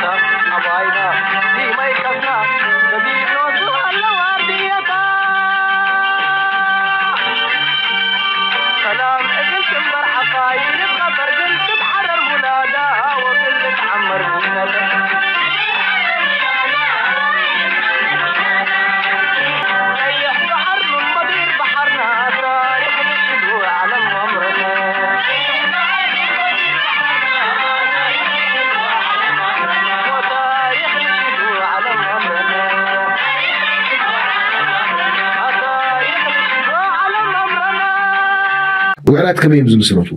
ኣባይና ዲማይ ከፍና በቢኖቱ ኣለዋ ኣርድየታ። ሰላም እግል ትንበር ዓባይ ንትኸበር ግን ትትሓረር ሙላዳ ወግል ትዓመር ሙላዳ። ቀይሕ ባሕር ምን በዲር ባሕርና ታሪኽ ንሽዱ ዓለም መምረና። ውዕላት ከመይ እዮም ዝምስረቱ?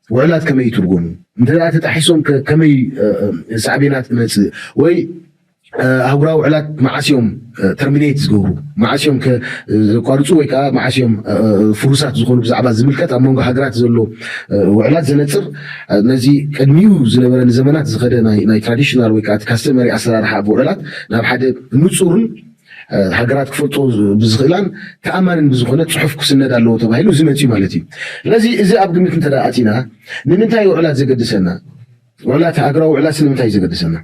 ውዕላት ከመይ ይትርጎሙ? እንተ ደኣ ተጣሒሶም ከ-፣ ከመይ፣ እ፣ እ፣ ሳዕቤናት ትመጽእ? ወይ፣ እ፣ ኣህጉራዊ ውዕላት መዓስ እዮም፣ እ፣ ተርሚኔት ዝገብሩ? መዓስ እዮም ከ-፣ ዘቋርጹ ወይ ከኣ መዓስ እዮም፣ እ፣ እ፣ ፍሩሳት ዝኾኑ ብዛዕባ ዝምልከት ኣብ መንጎ ሃገራት ዘሎ፣ እ፣ ውዕላት ዘነጽር፣ እ፣ ነዚ ቅድሚኡ ዝነበረ ንዘመናት ዝኸደ ናይ፣ ናይ ትራዲሽናል ወይ ከኣ እቲ ካስተመሪ ኣሰራርሓ ኣብ ውዕላት ናብ ሓደ ንጹርን፣ እ፣ ሃገራት ክፈልጦ ብዝኽእላን ተኣማንን ብዝኾነ ጽሑፍ ክስነድ ኣለዎ ተባሂሉ እዚ መጺኡ ማለት እዩ። ስለዚ እዚ ኣብ ግምት እንተ ደኣ ኣቲና ንምንታይ ውዕላት ዘገድሰና? ውዕላት፣ ሃገራዊ ውዕላት ስለምንታይ እዩ ዘገድሰና?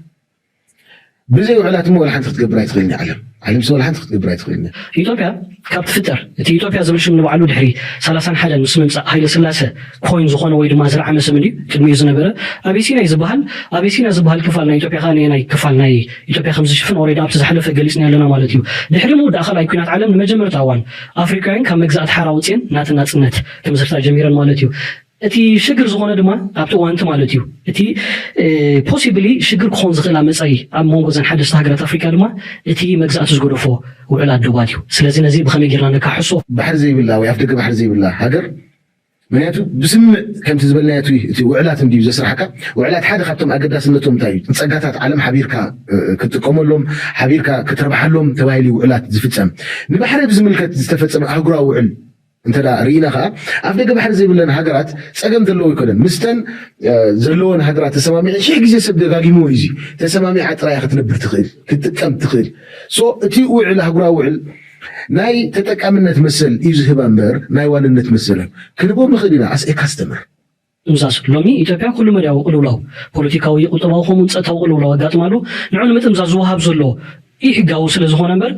ብዘይ ውዕላት እሞ ወላ ሓንቲ ክትገብር ኣይትኽእልን እያ ዓለም። ዓለም ስለ ወላ ሓንቲ ክትገብር ኣይትኽእልን እያ። ኢትዮጵያ ካብ ትፍጠር፣ እቲ ኢትዮጵያ ዝብል ሽም ንባዕሉ ድሕሪ ሰላሳን ሓደን ምስ ምምጻእ ሃይለ ስላሰ ኮይን ዝኾነ ወይ ድማ ዝረዓመ ስም እንድዩ። ቅድሚኡ ዝነበረ ኣቢሲንያ እዩ ዝበሃል። ኣቢሲንያ ዝበሃል ክፋል ናይ ኢትዮጵያ ከኣ ነየናይ ክፋል ናይ ኢትዮጵያ ከም ዝሽፍን ኦሬዲ ኣብቲ ዝሓለፈ ገሊጽና ኣለና ማለት እዩ። ድሕሪ ምውዳእ ካልኣይ ኲናት ዓለም ንመጀመርታ እዋን ኣፍሪካውያን ካብ መግዛእቲ ሓራ ወጽየን ናተን ናጽነት ክምስርታ ጀሚረን ማለት እዩ። እቲ ሽግር ዝኾነ ድማ ኣብቲ እዋንቲ ማለት እዩ። እቲ ፖሲብሊ ሽግር ክኾን ዝኽእላ መጻኢ ኣብ መንጎ ዘን ሓደስቲ ሃገራት ኣፍሪካ ድማ እቲ መግዛእቲ ዝገደፎ ውዕላት ዶባት እዩ። ስለዚ ነዚ ብኸመይ ጌርና ነካሕሶ? ባሕሪ ዘይብላ ወይ ኣፍ ደገ ባሕሪ ዘይብላ ሃገር፣ ምክንያቱ ብስምምዕ ከምቲ ዝበልናዮ እቲ፣ እቲ ውዕላት እንድዩ ዘስራሕካ። ውዕላት ሓደ ካብቶም ኣገዳስነቶም እንታይ እዩ? ጸጋታት ዓለም ሓቢርካ፣ እ፣ ክትጥቀመሎም፣ ሓቢርካ ክትረብሓሎም ተባሂሉ እዩ ውዕላት ዝፍጸም። ንባሕሪ ብዝምልከት ዝተፈጸመ ኣህጉራዊ ውዕል እንተ ደኣ ርኢና ኸኣ፣ ኣፍ ደገ ባሕሪ ዘይብለን ሃገራት ጸገም ዘለዎ ኣይኮነን። ምስተን፣ እ፣ ዘለወን ሃገራት ተሰማሚዐን ሽሕ ግዜ ሰብ ደጋጊምዎ እዩ። እዚ ተሰማሚዓ ጥራይ እያ ክትነብር ትኽእል፣ ክትጥቀም ትኽእል። ሶ እቲ ውዕል፣ ኣህጉራዊ ውዕል ናይ ተጠቃምነት መሰል እዩ ዝህባ እምበር ናይ ዋንነት መሰል ክንቦም ንኽእል ኢና ኣስ ኤ ካስተመር። ምሳስ ሎሚ ኢትዮጵያ ኩሉ መዳያዊ ቅልውላው፣ ፖለቲካዊ፣ ቁጠባዊ ከምኡውን ጸጥታዊ ቅልውላው ኣጋጥማሉ። ንዑ ንምጥምዛዝ ዝወሃብ ዘሎ ኢሕጋዊ ስለ ዝኾነ እምበር፣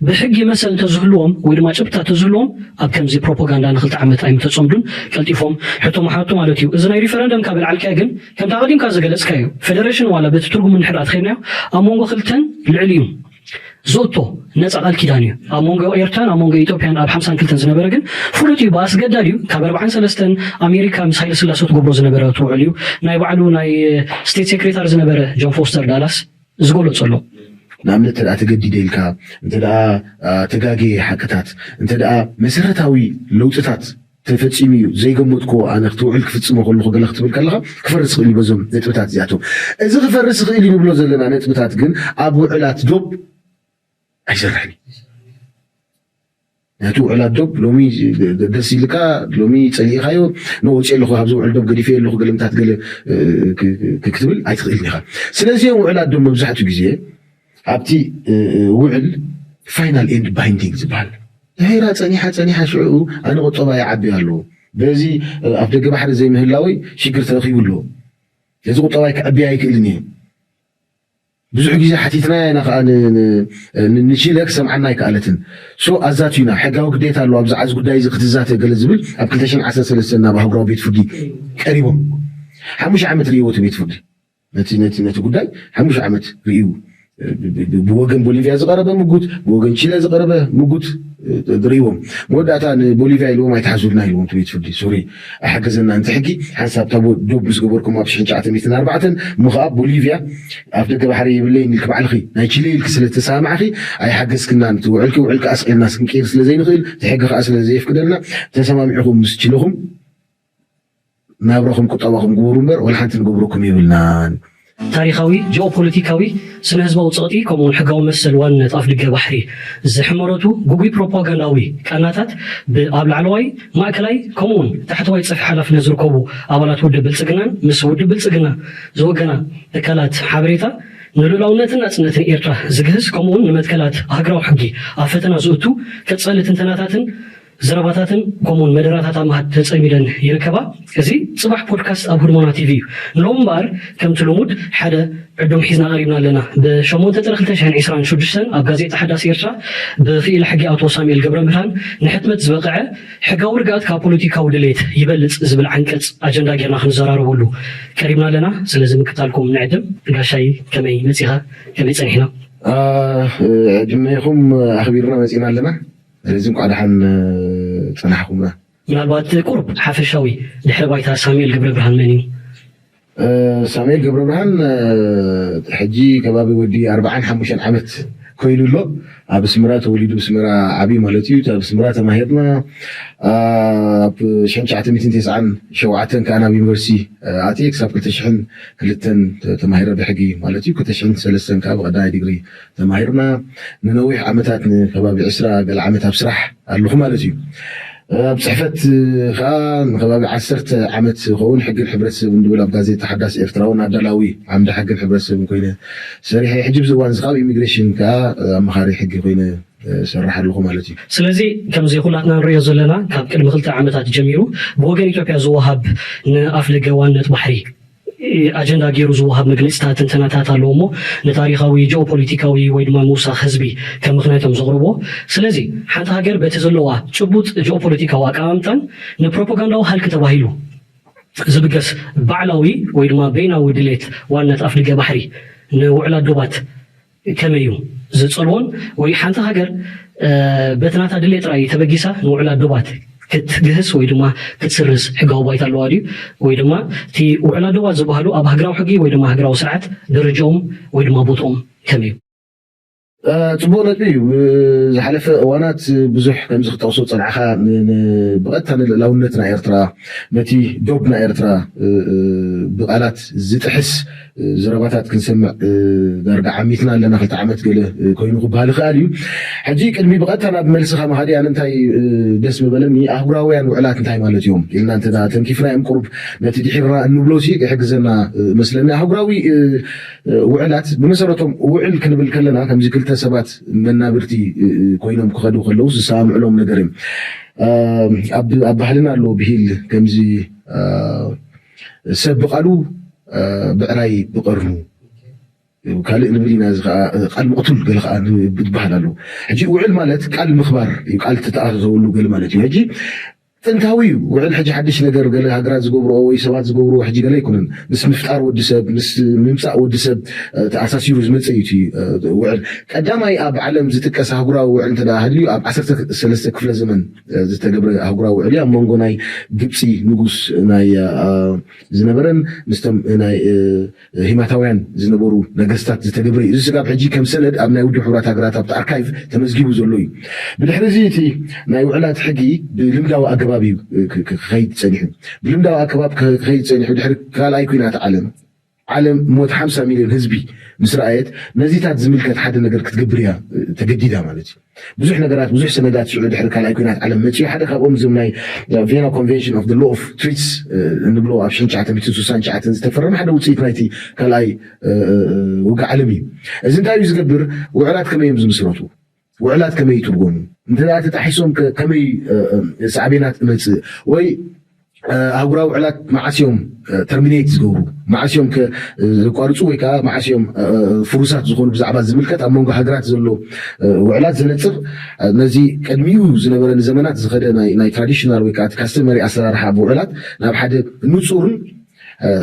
ብሕጊ መሰል እንተዝህልዎም ወይ ድማ ጭብጥታት ተዝህልዎም ኣብ ከምዚ ፕሮፓጋንዳ ንክልተ ዓመት ኣይምተጸምዱን። ቀልጢፎም ሕቶ ምሓቱ ማለት እዩ። እዚ ናይ ሪፈረንደም ካብ ኣልዓልካዮ ግን ከምቲ ኣቐዲምካ ዝገለጽካዮ ፌደሬሽን ዋላ በቲ ትርጉም እንድሕር ኣትኸድናዮ ኣብ መንጎ ክልተን ልዕሊኡ ዝእቶ ነጻ ቃል ኪዳን እዩ። ኣብ መንጎ ኤርትራን ኣብ መንጎ ኢትዮጵያን ኣብ ሓምሳን ክልተን ዝነበረ ግን ፍሉጥ እዩ። ብኣስገዳድ እዩ። ካብ ኣርባዓን ሰለስተን ኣሜሪካ ምስ ሃይለ ስላሴ ትገብሮ ዝነበረ ትውዕል እዩ። ናይ ባዕሉ ናይ ስቴት ሴክሬታሪ ዝነበረ ጆን ፎስተር ዳላስ ዝገለጾ ኣሎ። ንኣብነት እንተ ደኣ ተገዲደ ኢልካ፣ እንተ ደኣ፣ አ፣ ተጋግየ ሓቅታት፣ እንተ ደኣ መሰረታዊ ለውጥታት ተፈጺሙ እዩ ዘይገመትኩዎ ኣነ ክቲ ውዕል ክፍጽሞ ከለኹ ገለ ክትብል ከለኻ ክፈርስ ይኽእል እዩ በዞም ነጥብታት እዚኣቶም። እዚ ክፈርስ ይኽእል እዩ ንብሎ ዘለና ነጥብታት ግን ኣብ ውዕላት ዶብ ኣይሰርሕን እዩ። ምክንያቱ ውዕላት ዶብ ሎሚ ደስ ኢልካ፣ ሎሚ ጸሊእካዮ፣ ንወጽእ ኣለኹ፣ ካብዚ ውዕል ዶብ ገዲፈ ኣለኹ፣ ገለምታት ገለ፣ እ፣ ክ-፣ ክ-፣ ክትብል ኣይትኽእልን ኢኻ። ስለዚ እዮም ውዕላት ዶብ መብዛሕትኡ ግዜ ኣብቲ፣ እ፣ እ፣ ውዕል ፋይናል ኤንድ ባይንዲንግ ዝበሃል። ድሒራ ጸኒሓ፣ ጸኒሓ ሽዑ ኣነ ቁጠባ ይዓቢ ኣለዎ። በዚ፣ እ፣ ኣፍ ደገ ባሕሪ ዘይምህላወይ ሽግር ተረኺቡ ኣለዎ። ነዚ ቁጠባይ ክዕብያ ኣይክእልን እየ። ብዙሕ ግዜ ሓቲትናያ ኢና ከኣ ን-፣ ን-፣ ን-፣ ንቺለ ክሰምዓና ኣይከኣለትን። ሶ ኣዛትዩና፣ ሕጋዊ ግዴታ ኣለዎ ኣብዚ ዓዚ ጉዳይ እዚ ክትዛተ ገለ ዝብል ኣብ ክልተ ሽሕን ዓሰርተ ሰለስተን ናብ ኣህጉራዊ ቤት ፍርዲ ቀሪቦም። ሓሙሽተ ዓመት ርእይዎ እቲ ቤት ፍርዲ። ነቲ፣ ነቲ፣ ነቲ ጉዳይ ሓሙሽተ ዓመት ርእዩ። ብ-፣ ብ-፣ ብ-፣ ብወገን ቦሊቪያ ዝቐረበ ምጉት፣ ብወገን ቺለ ዝቐረበ ምጉት፣ እ፣ ርእይዎም። መወዳእታ ንቦሊቪያ ኢልዎም ኣይትሓዙልና ኢልዎም እቲ ቤት ፍርዲ። ሶሪ፣ ኣይሓገዘናን እቲ ሕጊ። ሓንሳብ እታ ዶ-፣ ዶብ ምስ ገበርኩም ኣብ ሽሕን ትሽዓተ ሚእትን ኣርባዕተን፣ እሞ ኸኣ ቦሊቪያ ኣፍ ደገ ባሕሪ የብለይን ኢልኪ ባዕልኺ፣ ናይ ቺለ ኢልኪ ስለ ዝተሰማማዕኺ ኣይሓገዝክናን። እቲ ውዕልኪ ውዕልኪ ኣስቒልና ክንቅይር ስለ ዘይንኽእል፣ እቲ ሕጊ ኸኣ ስለ ዘየፍቅደልና፣ ተሰማሚዕኹም ምስ ቺለኹም ናብራኹም ቁጠባኹም ግበሩ እምበር፣ ወላ ሓንቲ ንገብረኩም የብልናን። ታሪኻዊ፣ ጂኦፖለቲካዊ፣ ስነ-ህዝባዊ ጸቕጢ፣ ከምኡውን ሕጋዊ መሰል ዋንነት ኣፍደገ ባሕሪ ዝሕመረቱ ግጉይ ፕሮፓጋንዳዊ ቃናታት ብ-፣ ኣብ ላዕለዋይ፣ ማእከላይ፣ ከምኡውን ታሕተዋይ ጸፍሒ ሓላፍነት ዝርከቡ ኣባላት ውድብ ብልጽግናን ምስ ውድብ ብልጽግና ዝወገና ትካላት ሓበሬታ ንልኡላውነትን ናጽነትን ኤርትራ ዝግህስ፣ ከምኡውን ንመትከላት ሃገራዊ ሕጊ ኣብ ፈተና ዝእቱ፣ ቀጻሊ ትንተናታትን ዘረባታትን ከምኡውን መደራታት ኣብ ምሃብ ተጸሚደን ይርከባ። እዚ ጽባሕ ፖድካስት ኣብ ህድሞና ቲቪ እዩ። ንሎም እምበኣር ከምቲ ልሙድ ሓደ ዕዱም ሒዝና ቀሪብና ኣለና። ብ8 ጥሪ 2026 ኣብ ጋዜጣ ሓዳስ ኤርትራ ብክኢል ሕጊ ኣቶ ሳሙኤል ገብረምህራን ንሕትመት ዝበቕዐ ሕጋዊ ርግኣት ካብ ፖለቲካዊ ድሌት ይበልጽ ዝብል ዓንቀጽ ኣጀንዳ ጌርና ክንዘራረበሉ ቀሪብና ኣለና። ስለዚ ምክታልኩም ንዕድም። ጋሻይ ከመይ መጺኻ? ከመይ ጸኒሕና? ዕድመይኹም ኣኽቢርና መጺና ኣለና። ስለዚ እንኳዕ ደሓን ጸናሕኹምና። ምናልባት ቁሩብ ሓፈሻዊ ድሕሪ ባይታ ሳሙኤል ገብረብርሃን መን እዩ? ሳሙኤል ገብረብርሃን ሕጂ ከባቢ ወዲ ኣርባዓን ሓሙሽተን ዓመት ኮይኑ ኣሎ። ኣብ ኣስመራ ተወሊዱ፣ ኣስመራ ዓብዩ ማለት እዩ። ኣብ ኣስመራ ተማሂርና፣ ኣብ ሽሕን ትሽዓተ ሚእትን ተስዓን ሸውዓተን ከኣ ናብ ዩኒቨርሲቲ ኣትየ ክሳብ ክልተ ሽሕን ክልተን ተማሂረ ብሕጊ ማለት እዩ። ክልተ ሽሕን ሰለስተን ከኣ ብቐዳማይ ዲግሪ ተማሂርና። ንነዊሕ ዓመታት ንከባቢ ዕስራ ገለ ዓመት ኣብ ስራሕ ኣለኹ ማለት እዩ። ኣብ ጽሕፈት ከዓ ንከባቢ ዓሰርተ ዓመት ዝኸውን ሕግን ሕብረተሰብን ዝብል ኣብ ጋዜጣ ሓዳስ ኤርትራውን ኣዳላዊ ዓምዲ ሕግን ሕብረተሰብን ኮይነ ሰሪሐ። ሕጂ ብዚ እዋን እዚ ካብ ኢሚግሬሽን ከዓ ኣማኻሪ ሕጊ ኮይነ ሰርሕ ኣለኹ ማለት እዩ። ስለዚ ከምዚ ኩላትና ንሪኦ ዘለና ካብ ቅድሚ ክልተ ዓመታት ጀሚሩ ብወገን ኢትዮጵያ ዝወሃብ ንኣፍደገ ዋንነት ባሕሪ ኣጀንዳ ገይሩ ዝወሃብ መግለፅታት ትንተናታት ኣለዎ እሞ ንታሪኻዊ ጂኦፖለቲካዊ ወይ ድማ ምውሳኽ ህዝቢ ከም ምኽንያት እዮም ዘቕርብዎ። ስለዚ ሓንቲ ሃገር በቲ ዘለዋ ጭቡጥ ጂኦፖለቲካዊ ኣቀማምጣን ንፕሮፓጋንዳዊ ሃልኪ ተባሂሉ ዝብገስ ባዕላዊ ወይ ድማ በይናዊ ድሌት ዋንነት ኣፍደገ ባሕሪ ንውዕላት ዶባት ከመይ እዩ ዝጸልዎን ወይ ሓንቲ ሃገር በቲ ናታ ድሌት ጥራይ ተበጊሳ ንውዕላት ዶባት ክትግህስ ወይ ድማ ክትስርዝ ሕጋዊ ባይታ ኣለዋ ድዩ? ወይ ድማ እቲ ውዕላት ዶባት ዝበሃሉ ኣብ ሃገራዊ ሕጊ ወይ ድማ ሃገራዊ ስርዓት ደረጃኦም ወይ ድማ ቦትኦም ከመይ እዩ? ጽቡቕ ነጥቢ እዩ። ዝሓለፈ እዋናት ብዙሕ ከምዚ ክጠቕሶ ጸንዓኻ ብቐጥታ ንልእላውነት ናይ ኤርትራ ነቲ ዶብ ናይ ኤርትራ ብቓላት ዝጥሕስ ዘረባታት ክንሰምዕ ዳርጋ ዓሚትና ኣለና። ክልተ ዓመት ገለ ኮይኑ ክበሃል ይኽኣል እዩ። ሕጂ ቅድሚ ብቐጥታ ናብ መልስኻ ምኻዲ ኣነ እንታይ ደስ ምበለኒ ኣህጉራውያን ውዕላት እንታይ ማለት እዮም ኢልና እንተ ተንኪፍና እዮም ቁሩብ ነቲ ድሒርና እንብሎ ሲ ይሕግዘና መስለኒ። ኣህጉራዊ ውዕላት ብመሰረቶም ውዕል ክንብል ከለና ከምዚ ክልተ ሰባት መናብርቲ ኮይኖም ክኸዱ ከለዉ ዝሰማምዕሎም ነገር እዮም። ኣብ ባህልና ኣሎ ብሂል ከምዚ ሰብ ብቓሉ ብዕራይ ብቐርኑ ካልእ ንብል ኢና። እዚ ከዓ ቃል መቕቱል ገለ ከዓ ዝበሃል ኣሎ። ሕጂ ውዕል ማለት ቃል ምኽባር እዩ። ቃል ተተኣተተወሉ ገለ ማለት እዩ። ሕጂ ጥንታዊ እዩ ውዕል። ሕጂ ሓድሽ ነገር ገለ ሃገራት ዝገብርኦ ወይ ሰባት ዝገብርዎ ሕጂ ገለ ኣይኮነን። ምስ ምፍጣር ወዲ ሰብ ምስ ምምፃእ ወዲ ሰብ ተኣሳሲሩ ዝመፀ እዩ እቲ ውዕል። ቀዳማይ ኣብ ዓለም ዝጥቀስ ኣህጉራዊ ውዕል እንተ ሃልዩ ኣብ ዓሰርተ ሰለስተ ክፍለ ዘመን ዝተገብረ ኣህጉራዊ ውዕል እዩ። ኣብ መንጎ ናይ ግብፂ ንጉስ ናይ ዝነበረን ምስቶም ናይ ሂማታውያን ዝነበሩ ነገስታት ዝተገብረ እዩ። እዚ ስጋብ ሕጂ ከም ሰነድ ኣብ ናይ ውድብ ሕቡራት ሃገራት ኣብቲ ኣርካይቭ ተመዝጊቡ ዘሎ እዩ። ብድሕሪ እዚ እቲ ናይ ውዕላት ሕጊ ብልምዳዊ ኣገባብ እዩ ክኸይድ ጸኒሑ። ብልምዳዊ ኣገባብ ክኸይድ ጸኒሑ ድሕሪ ካልኣይ ኩናት ዓለም ዓለም ሞት ሓምሳ ሚልዮን ህዝቢ ምስ ረኣየት ነዚታት ዝምልከት ሓደ ነገር ክትገብር እያ ተገዲዳ ማለት እዩ። ብዙሕ ነገራት ብዙሕ ሰነዳት ሽዑ ድሕሪ ካልኣይ ኩናት ዓለም መፅኡ ሓደ ካብኦም እዞም ናይ ቬና ኮንቨንሽን ኦፍ ሎ ኦፍ ትሪትስ እንብሎ ኣብ ሽሕን ትሽዓተ ሚእትን ስሳን ትሽዓተን ዝተፈረመ ሓደ ውፅኢት ናይቲ ካልኣይ ውግእ ዓለም እዩ። እዚ እንታይ እዩ ዝገብር? ውዕላት ከመይ እዮም ዝምስረቱ? ውዕላት ከመይ ይትርጎሙ? እንተ ተጣሒሶም ከመይ ሳዕቤናት እመፅእ ወይ ኣህጉራዊ ውዕላት መዓስ እዮም ተርሚኔት ዝገብሩ፣ መዓስ እዮም ዘቋርፁ ወይ ከዓ መዓስ እዮም ፍሩሳት ዝኾኑ ብዛዕባ ዝምልከት ኣብ መንጎ ሃገራት ዘሎ ውዕላት ዘነፅር ነዚ ቅድሚኡ ዝነበረ ንዘመናት ዝኸደ ናይ ትራዲሽናል ወይ ከዓ ካስተመሪ ኣሰራርሓ ኣብ ውዕላት ናብ ሓደ ንፁርን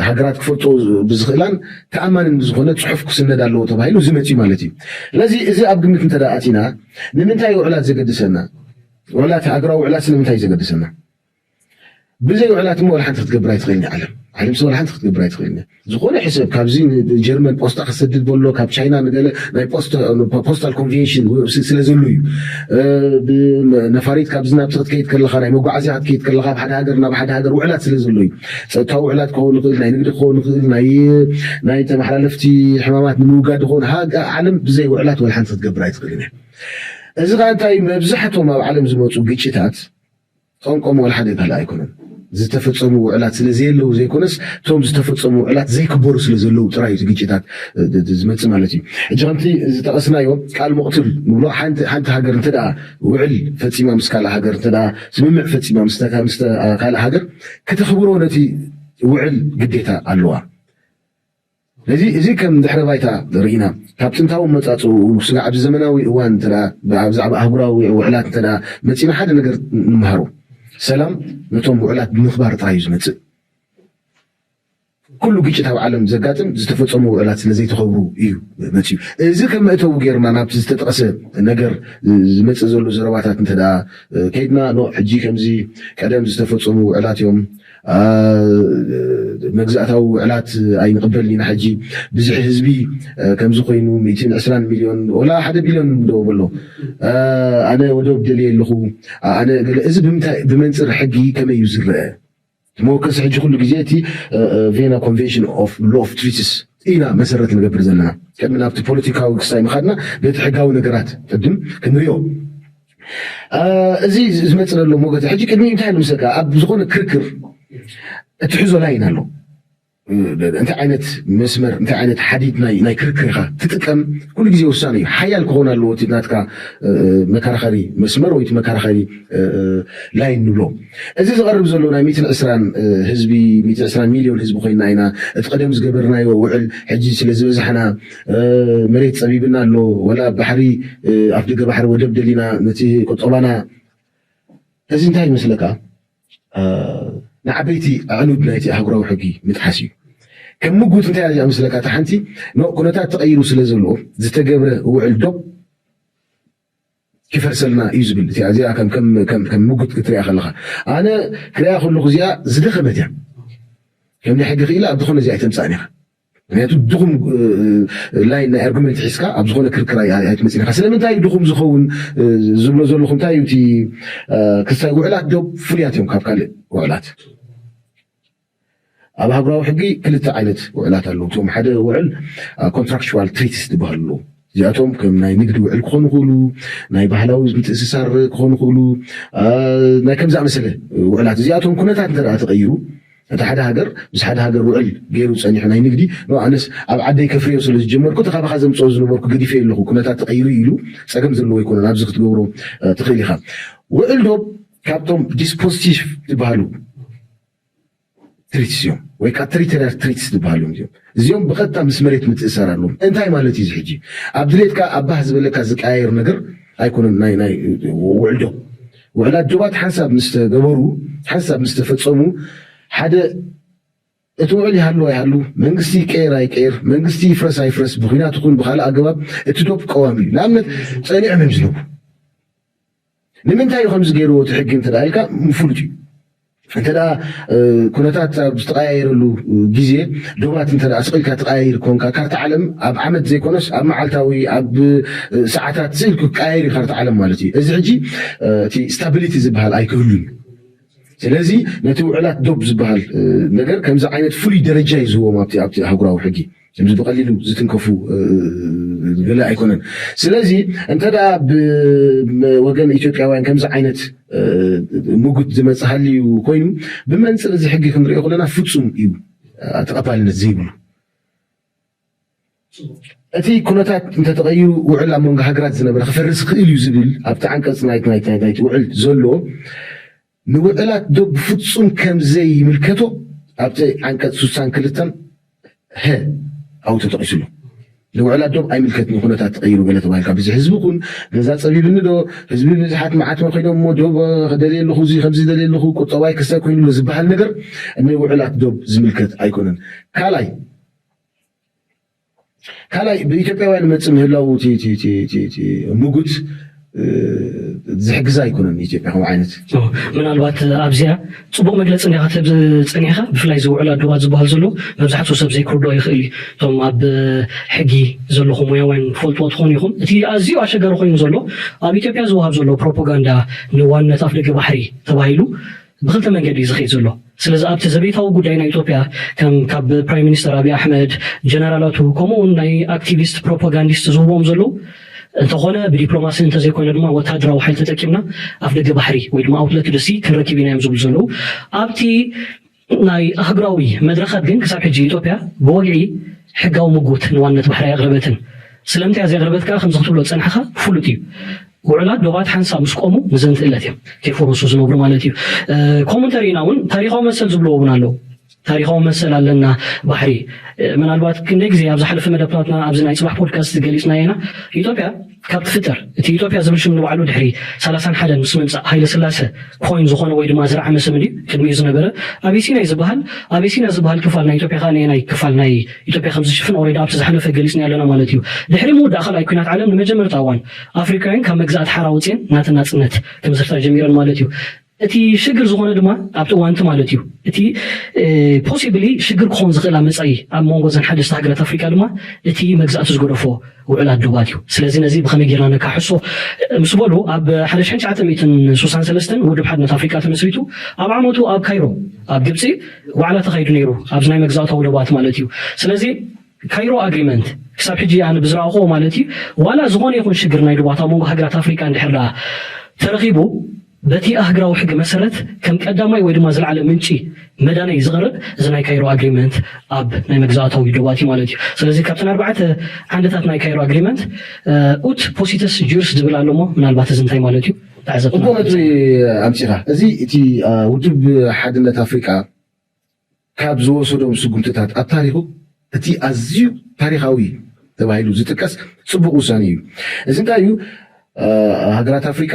ሃገራት ክፈልጦ ብዝኽእላን ተኣማንን ዝኾነ ፅሑፍ ክስነድ ኣለዎ ተባሂሉ ዝመፅዩ ማለት እዩ። ስለዚ እዚ ኣብ ግምት እንተ ኣቲና ንምንታይ ውዕላት ዘገድሰና? ውዕላት ሃገራዊ ውዕላት ስለምንታይ ዘገድሰና? ብዘይ ውዕላት እሞ ወላ ሓንቲ ክትገብር ኣይትኽእልን ዓለም። ዓለም ሲ ወላ ሓንቲ ክትገብር ኣይትኽእልን። ዝኾነ ሕሰብ ካብዚ ጀርመን ፖስታ ክሰድድ በሎ ካብ ቻይና ንገለ ናይ ፖስታል ኮንቬንሽን ስለ ዘሉ እዩ። ነፋሪት ካብዚ ናብቲ ክትከይድ ከለኻ ናይ መጓዓዝያ ክትከይድ ከለኻ ኣብ ሓደ ሃገር ናብ ሓደ ሃገር ውዕላት ስለ ዘሎ እዩ። ፀጥታዊ ውዕላት ክኸውን ይኽእል፣ ናይ ንግዲ ክኸውን ይኽእል፣ ናይ ናይ ተመሓላለፍቲ ሕማማት ንምውጋድ ይኸውን። ዓለም ብዘይ ውዕላት ወላ ሓንቲ ክትገብር ኣይትኽእልን እያ። እዚ ከዓ እንታይ መብዛሕትኦም ኣብ ዓለም ዝመፁ ግጭታት ጠንቆም ወላ ሓደ ካልእ ኣይኮነን። ዝተፈጸሙ ውዕላት ስለ ዘየለዉ ዘይኮነስ፣ እቶም ዝተፈጸሙ ውዕላት ዘይክበሩ ስለ ዘለዉ ጥራይ እዩ እቲ ግጭታት፣ እ፣ እ፣ ዝመጽእ ማለት እዩ። ሕጂ ከምቲ ዝጠቐስናዮ ቃል መቕትል ንብሎ፣ ሓንቲ፣ ሓንቲ ሃገር እንተ ደኣ ውዕል ፈጺማ ምስ ካልእ ሃገር፣ እንተ ደኣ ስምምዕ ፈጺማ ምስ ተ-፣ ምስ ተ-፣ ካልእ ሃገር፣ ከተኽብሮ ነቲ ውዕል ግዴታ ኣለዋ። እዚ፣ እዚ ከም ድሕረ ባይታ ርኢና፣ ካብ ጥንታዊ መጻጽኡ ስጋዕ ኣብዚ ዘመናዊ እዋን እንተ ደኣ፣ ብ-፣ ኣብ ዛዕባ ኣህጉራዊ ውዕላት እንተ ደኣ መጺና ሓደ ነገር ንምሃሮ። ሰላም ነቶም ውዕላት ብምኽባር ጥራይ እዩ ዝመጽእ። ኩሉ ግጭት ኣብ ዓለም ዘጋጥም ዝተፈጸሙ ውዕላት ስለ ዘይተኸብሩ እዩ መጺኡ። እዚ ከም መእተዊ ጌርና ናብቲ ዝተጠቕሰ ነገር ዝመጽእ ዘሎ ዘረባታት እንተ ደኣ ከይድና፣ ኖ፣ ሕጂ ከምዚ ቀደም ዝተፈጸሙ ውዕላት እዮም፣ ኣ፣ መግዛእታዊ ውዕላት ኣይንቕበልን ኢና። ሕጂ ብዙሕ ህዝቢ፣ እ፣ ከምዚ ኮይኑ ሚእትን ዕስራን ሚልዮን ወላ ሓደ ቢልዮን ዶ በሎ፣ እ፣ ኣነ ወደብ ደልየ ኣለኹ፣ ኣነ ገለ፣ እዚ ብምንታይ፣ ብመንጽር ሕጊ ከመይ እዩ ዝረአ? እቲ መወከሲ ሕጂ ኩሉ ግዜ እቲ፣ እ፣ እ፣ ቬና ኮንቨንሽን ኦፍ ሎ ኦፍ ትሪቲስ ኢና መሰረት ንገብር ዘለና። ቅድሚ ናብቲ ፖለቲካዊ ክስታይ ምኻድና በቲ ሕጋዊ ነገራት ቅድም ክንሪኦ። እ፣ እዚ ዝመጽእ ዘሎ ሞገተ ሕጂ ቅድሚ እንታይ ኢሉ ምሰካ ኣብ ዝኾነ ክርክር እትሕዞ ላይን ኣሎ። እ፣ እንታይ ዓይነት መስመር፣ እንታይ ዓይነት ሓዲድ ናይ፣ ናይ ክርክር ኢኻ ትጥቀም፣ ኩሉ ግዜ ወሳኒ እዩ። ሓያል ክኾን ኣለዎ እቲ ናትካ፣ እ፣ መከራኸሪ መስመር ወይ እቲ መከራኸሪ፣ እ፣ እ፣ ላይን ንብሎ። እዚ ዝቐርብ ዘሎ ናይ ሚእትን ዕስራን፣ እ፣ ህዝቢ፣ ሚእትን ዕስራን ሚልዮን ህዝቢ ኮይንና ኢና። እቲ ቀደም ዝገበርናዮ ውዕል ሕጂ ስለ ዝበዛሕና፣ እ፣ መሬት ጸቢብና ኣሎ፣ ወላ ባሕሪ፣ እ፣ ኣፍ ደገ ባሕሪ ወደብ ደሊና ነቲ ቁጠባና። እዚ እንታይ ይመስለካ? እ፣ ንዓበይቲ ኣዕኑድ ናይቲ ኣህጉራዊ ሕጊ ምጥሓስ እዩ። ከም ምጉት እንታይ እያ መስለካ? እታ ሓንቲ፣ ኖ፣ ኩነታት ተቐይሩ ስለ ዘሎ ዝተገብረ ውዕል ዶብ ክፈርሰልና እዩ ዝብል። እዚኣ፣ እዚኣ ከም፣ ከም፣ ከም፣ ከም ምጉት ክትሪኣ ከለኻ፣ ኣነ ክሪኣ ከለኹ እዚኣ ዝደኸመት እያ። ከም ናይ ሕጊ ክኢላ ኣብ ዝኾነ እዚኣ ኣይተምጻእን ኢኻ። ምክንያቱ ድኹም፣ እ፣ እ፣ ላይን ናይ ኣርጉመንት ሒዝካ ኣብ ዝኾነ ክርክር ኣይ-፣ ኣይ-፣ ኣይትመጽእን ኢኻ። ስለምንታይ እዩ ድኹም ዝኸውን፣ እ፣ ዝብሎ ዘለኹ እንታይ እዩ እቲ፣ እ፣ ክስታይ ውዕላት ዶብ ፍሉያት እዮም ካብ ካልእ ውዕላት? ኣብ ኣህጉራዊ ሕጊ ክልተ ዓይነት ውዕላት ኣለዉ። እቶም ሓደ ውዕል፣ እ፣ ኮንትራክቹዋል ትሪቲስ ዝበሃሉ ኣለዉ። እዚኣቶም ከም ናይ ንግዲ ውዕል ክኾኑ ይኽእሉ፣ ናይ ባህላዊ ምትእስሳር ክኾኑ ይኽእሉ፣ እ፣ ናይ ከም ዝኣመሰለ ውዕላት። እዚኣቶም ኩነታት እንተ ደኣ ተቐይሩ፣ እቲ ሓደ ሃገር ምስ ሓደ ሃገር ውዕል ገይሩ ጸኒሑ ናይ ንግዲ፣ ኖ፣ ኣነስ ኣብ ዓደይ ከፍርዮ ስለ ዝጀመርኩ፣ እቲ ካባኻ ዘምጽኦ ዝነበርኩ ገዲፈ ኣለኹ፣ ኩነታት ተቐይሩ ኢሉ ጸገም ዘለዎ ኣይኮነን። ኣብዚ ክትገብሮ፣ እ፣ ትኽእል ኢኻ። ውዕል ዶብ ካብቶም ዲስፖዚቲቭ ዝበሃሉ ትሪትስ እዮም፣ ወይ ከዓ ቴሪቶሪያል ትሪትስ ዝበሃሉ እዮም። እዚኦም ብቐጥታ ምስ መሬት ምትእሳር ኣለዎም። እንታይ ማለት እዩ እዚ ሕጂ? ኣብ ድሌትካ ኣብ ባህ ዝበለካ ዝቀያየር ነገር ኣይኮነን። ናይ፣ ናይ ውዕል ዶብ፣ ውዕላት ዶባት ሓንሳብ ምስ ተገበሩ፣ ሓንሳብ ምስ ተፈጸሙ፣ ሓደ እቲ ውዕል ይሃሉ ኣይሃሉ፣ መንግስቲ ይቀየር ኣይቀየር፣ መንግስቲ ይፍረስ ኣይፍረስ፣ ብኹናት ይኹን ብኻልእ ኣገባብ እቲ ዶብ ቀዋሚ እዩ። ንኣብነት ጸኒዖም እዮም ዝነብሩ። ንምንታይ እዩ ከምዚ ገይርዎ እቲ ሕጊ እንተ ደኣ ኢልካ ምፍሉጥ እዩ። እንተ ደኣ፣ እ፣ ኩነታት ኣብ ዝተቐያየረሉ ግዜ ዶባት እንተ ደኣ ስቕ ኢልካ ትቐያይር ኮንካ፣ ካርታ ዓለም ኣብ ዓመት ዘይኮነስ ኣብ መዓልታዊ፣ ኣብ፣ እ፣ ሰዓታት ስቕ ኢልካ ክቀያየር እዩ ካርታ ዓለም ማለት እዩ። እዚ ሕጂ፣ እ፣ እቲ ስታቢሊቲ ዝበሃል ኣይክህሉን እዩ። ስለዚ ነቲ ውዕላት ዶብ ዝበሃል፣ እ፣ ነገር ከምዚ ዓይነት ፍሉይ ደረጃ እዩ ዝህቦም ኣብቲ፣ ኣብቲ ኣህጉራዊ ሕጊ። ከምዚ ብቐሊሉ ዝትንከፉ፣ እ፣ ገለ ኣይኮነን። ስለዚ እንተ ደኣ ብወገን ኢትዮጵያውያን ከምዚ ዓይነት፣ እ፣ ምጉት ዝመጽእ ሃልዩ ኮይኑ፣ ብመንጽር እዚ ሕጊ ክንሪኦ ከለና ፍጹም እዩ፣ እ፣ ተቐባልነት ዘይብሉ። እቲ ኩነታት እንተተቐይሩ ውዕል ኣብ መንጎ ሃገራት ዝነበረ ክፈርስ ይኽእል እዩ ዝብል ኣብቲ ዓንቀጽ ናይቲ፣ ናይቲ፣ ናይቲ ውዕል ዘሎ ንውዕላት ዶብ ብፍጹም ከም ዘይምልከቶ ኣብቲ ዓንቀጽ ስሳን ክልተን ሀ ኣብኡ ተጠቒሱ ኣሎ። ንውዕላት ዶብ ኣይምልከትን እዩ፣ ኩነታት ተቐይሩ ገለ ተባሂልካ፣ ብዙሕ ህዝቢ ኩን፣ ገዛ ጸቢብኒ ዶ፣ ህዝቢ ብዙሓት መዓት ኮይኖም እሞ ዶብ ክደልየ ኣለኹ፣ እዚ ከምዚ ደልየ ኣለኹ፣ ቁጠባይ ክስታይ ኮይኑ ኣሎ ዝበሃል ነገር ንውዕላት ዶብ ዝምልከት ኣይኮነን። ካልኣይ፣ ካልኣይ ብኢትዮጵያውያን መጽእ ምህላው እቲ፣ እቲ፣ እቲ፣ እቲ፣ እቲ ምጉት፣ እ፣ ዝሕግዛ ኣይኮነን ንኢትዮጵያ ከምኡ ዓይነት። ኦ፣ ምናልባት ኣብዚኣ ጽቡቕ መግለጺ እንዲኻ ትህብ ጸኒሕካ፣ ብፍላይ እዚ ውዕላት ዶባት ዝበሃል ዘሎ መብዛሕትኡ ሰብ ዘይክርድኦ ይኽእል እዩ። እቶም ኣብ ሕጊ ዘለኹም ሞያውያን ትፈልጥዎ ትኾኑ ኢኹም። እቲ ኣዝዩ ኣሸጋሪ ኮይኑ ዘሎ ኣብ ኢትዮጵያ ዝወሃብ ዘሎ ፕሮፓጋንዳ ንዋንነት ኣፍደገ ባሕሪ ተባሂሉ ብኽልተ መንገዲ እዩ ዝኸይድ ዘሎ። ስለዚ ኣብቲ ዘቤታዊ ጉዳይ ናይ ኢትዮጵያ ከም ካብ ፕራይም ሚኒስተር ኣብይ ኣሕመድ፣ ጀነራላቱ ከምኡ እውን ናይ ኣክቲቪስት ፕሮፓጋንዲስት ዝህብዎም ዘለዉ እንተኾነ ብዲፕሎማሲ እንተዘይኮይኑ ድማ ወታደራዊ ሓይሊ ተጠቂምና ኣፍ ደገ ባሕሪ ወይ ድማ ኣውትለት ሲ ክንረክብ ኢና እዮም ዝብሉ ዘለዉ። ኣብቲ ናይ ኣህጉራዊ መድረኻት ግን ክሳብ ሕጂ ኢትዮጵያ ብወግዒ ሕጋዊ ምጉት ንዋነት ባሕሪ ኣየቕረበትን። ስለምንታይ እያ ዘየቕረበት ከዓ ከምዚ ክትብሎ ዝጸናሕካ ፍሉጥ እዩ። ውዕላት ዶባት ሓንሳብ ምስ ቆሙ ንዘንትእለት እዮም ከይፈረሱ ዝነብሩ ማለት እዩ። ኮመንተሪና እውን ታሪኻዊ መሰል ዝብልዎ እውን ኣለዉ። ታሪኻዊ መሰል ኣለና ባሕሪ። ምናልባት ክንደይ ግዜ ኣብ ዝሓለፈ መደብታትና ኣብዚ ናይ ፅባሕ ፖድካስት ገሊፅና ኢና። ኢትዮጵያ ካብ ትፍጠር እቲ ኢትዮጵያ ዝብል ሽም ንባዕሉ ድሕሪ ሰላሳን ሓደን ምስ ምምፃእ ሃይለ ስላሰ ኮይን ዝኾነ ወይ ድማ ዝረዓመ ስም ድዩ ቅድሚኡ ዝነበረ? ኣቤሲና እዩ ዝበሃል። ኣቤሲና ዝበሃል ክፋል ናይ ኢትዮጵያ ከዓ ነየናይ ክፋል ናይ ኢትዮጵያ ከም ዝሽፍን ኦሬዲ ኣብቲ ዝሓለፈ ገሊፅና ኣለና ማለት እዩ። ድሕሪ ምውዳእ ካልኣይ ኩናት ዓለም ንመጀመርታ እዋን ኣፍሪካውያን ካብ መግዛእቲ ሓራ ወፅየን ናተን ናፅነት ክምስርታ ጀሚረን ማለት እዩ። እቲ ሽግር ዝኾነ ድማ ኣብቲ እዋንቲ ማለት እዩ። እቲ ፖሲብሊ ሽግር ክኾን ዝኽእላ መጻኢ ኣብ መንጎ ዘን ሓደስቲ ሃገራት ኣፍሪካ ድማ እቲ መግዛእቲ ዝገደፎ ውዕላት ዶባት እዩ። ስለዚ ነዚ ብኸመይ ጌርና ነካሕሶ ምስ በሉ ኣብ ሓደ ሽሕን ትሽዓተ ሚእትን ስሳን ሰለስተን ውድብ ሓድነት ኣፍሪካ ተመስሪቱ ኣብ ዓመቱ ኣብ ካይሮ ኣብ ግብፂ ዋዕላ ተኻይዱ ነይሩ ኣብዚ ናይ መግዛእታዊ ዶባት ማለት እዩ። ስለዚ ካይሮ ኣግሪመንት ክሳብ ሕጂ ኣነ ብዝረኣኹዎ ማለት እዩ ዋላ ዝኾነ ይኹን ሽግር ናይ ዶባት ኣብ መንጎ ሃገራት ኣፍሪካ እንድሕር ደኣ ተረኺቡ በቲ ኣህግራዊ ሕጊ መሰረት ከም ቀዳማይ ወይ ድማ ዝለዓለ ምንጪ መዳነይ ዝቐርብ እዚ ናይ ካይሮ ኣግሪመንት ኣብ ናይ መግዛእታዊ ዶባት እዩ ማለት እዩ። ስለዚ ካብተን ኣርባዕተ ዓንድታት ናይ ካይሮ ኣግሪመንት ኡት ፖሲተስ ጁርስ ዝብል ኣሎ እሞ ምናልባት እዚ እንታይ ማለት እዩ ተዓዘብቲ እኮ ነጥቢ ኣምፂኻ እዚ እቲ ውድብ ሓድነት ኣፍሪቃ ካብ ዝወሰዶም ስጉምትታት ኣብ ታሪኹ እቲ ኣዝዩ ታሪኻዊ ተባሂሉ ዝጥቀስ ፅቡቕ ውሳኔ እዩ። እዚ እንታይ እዩ? ሃገራት ኣፍሪቃ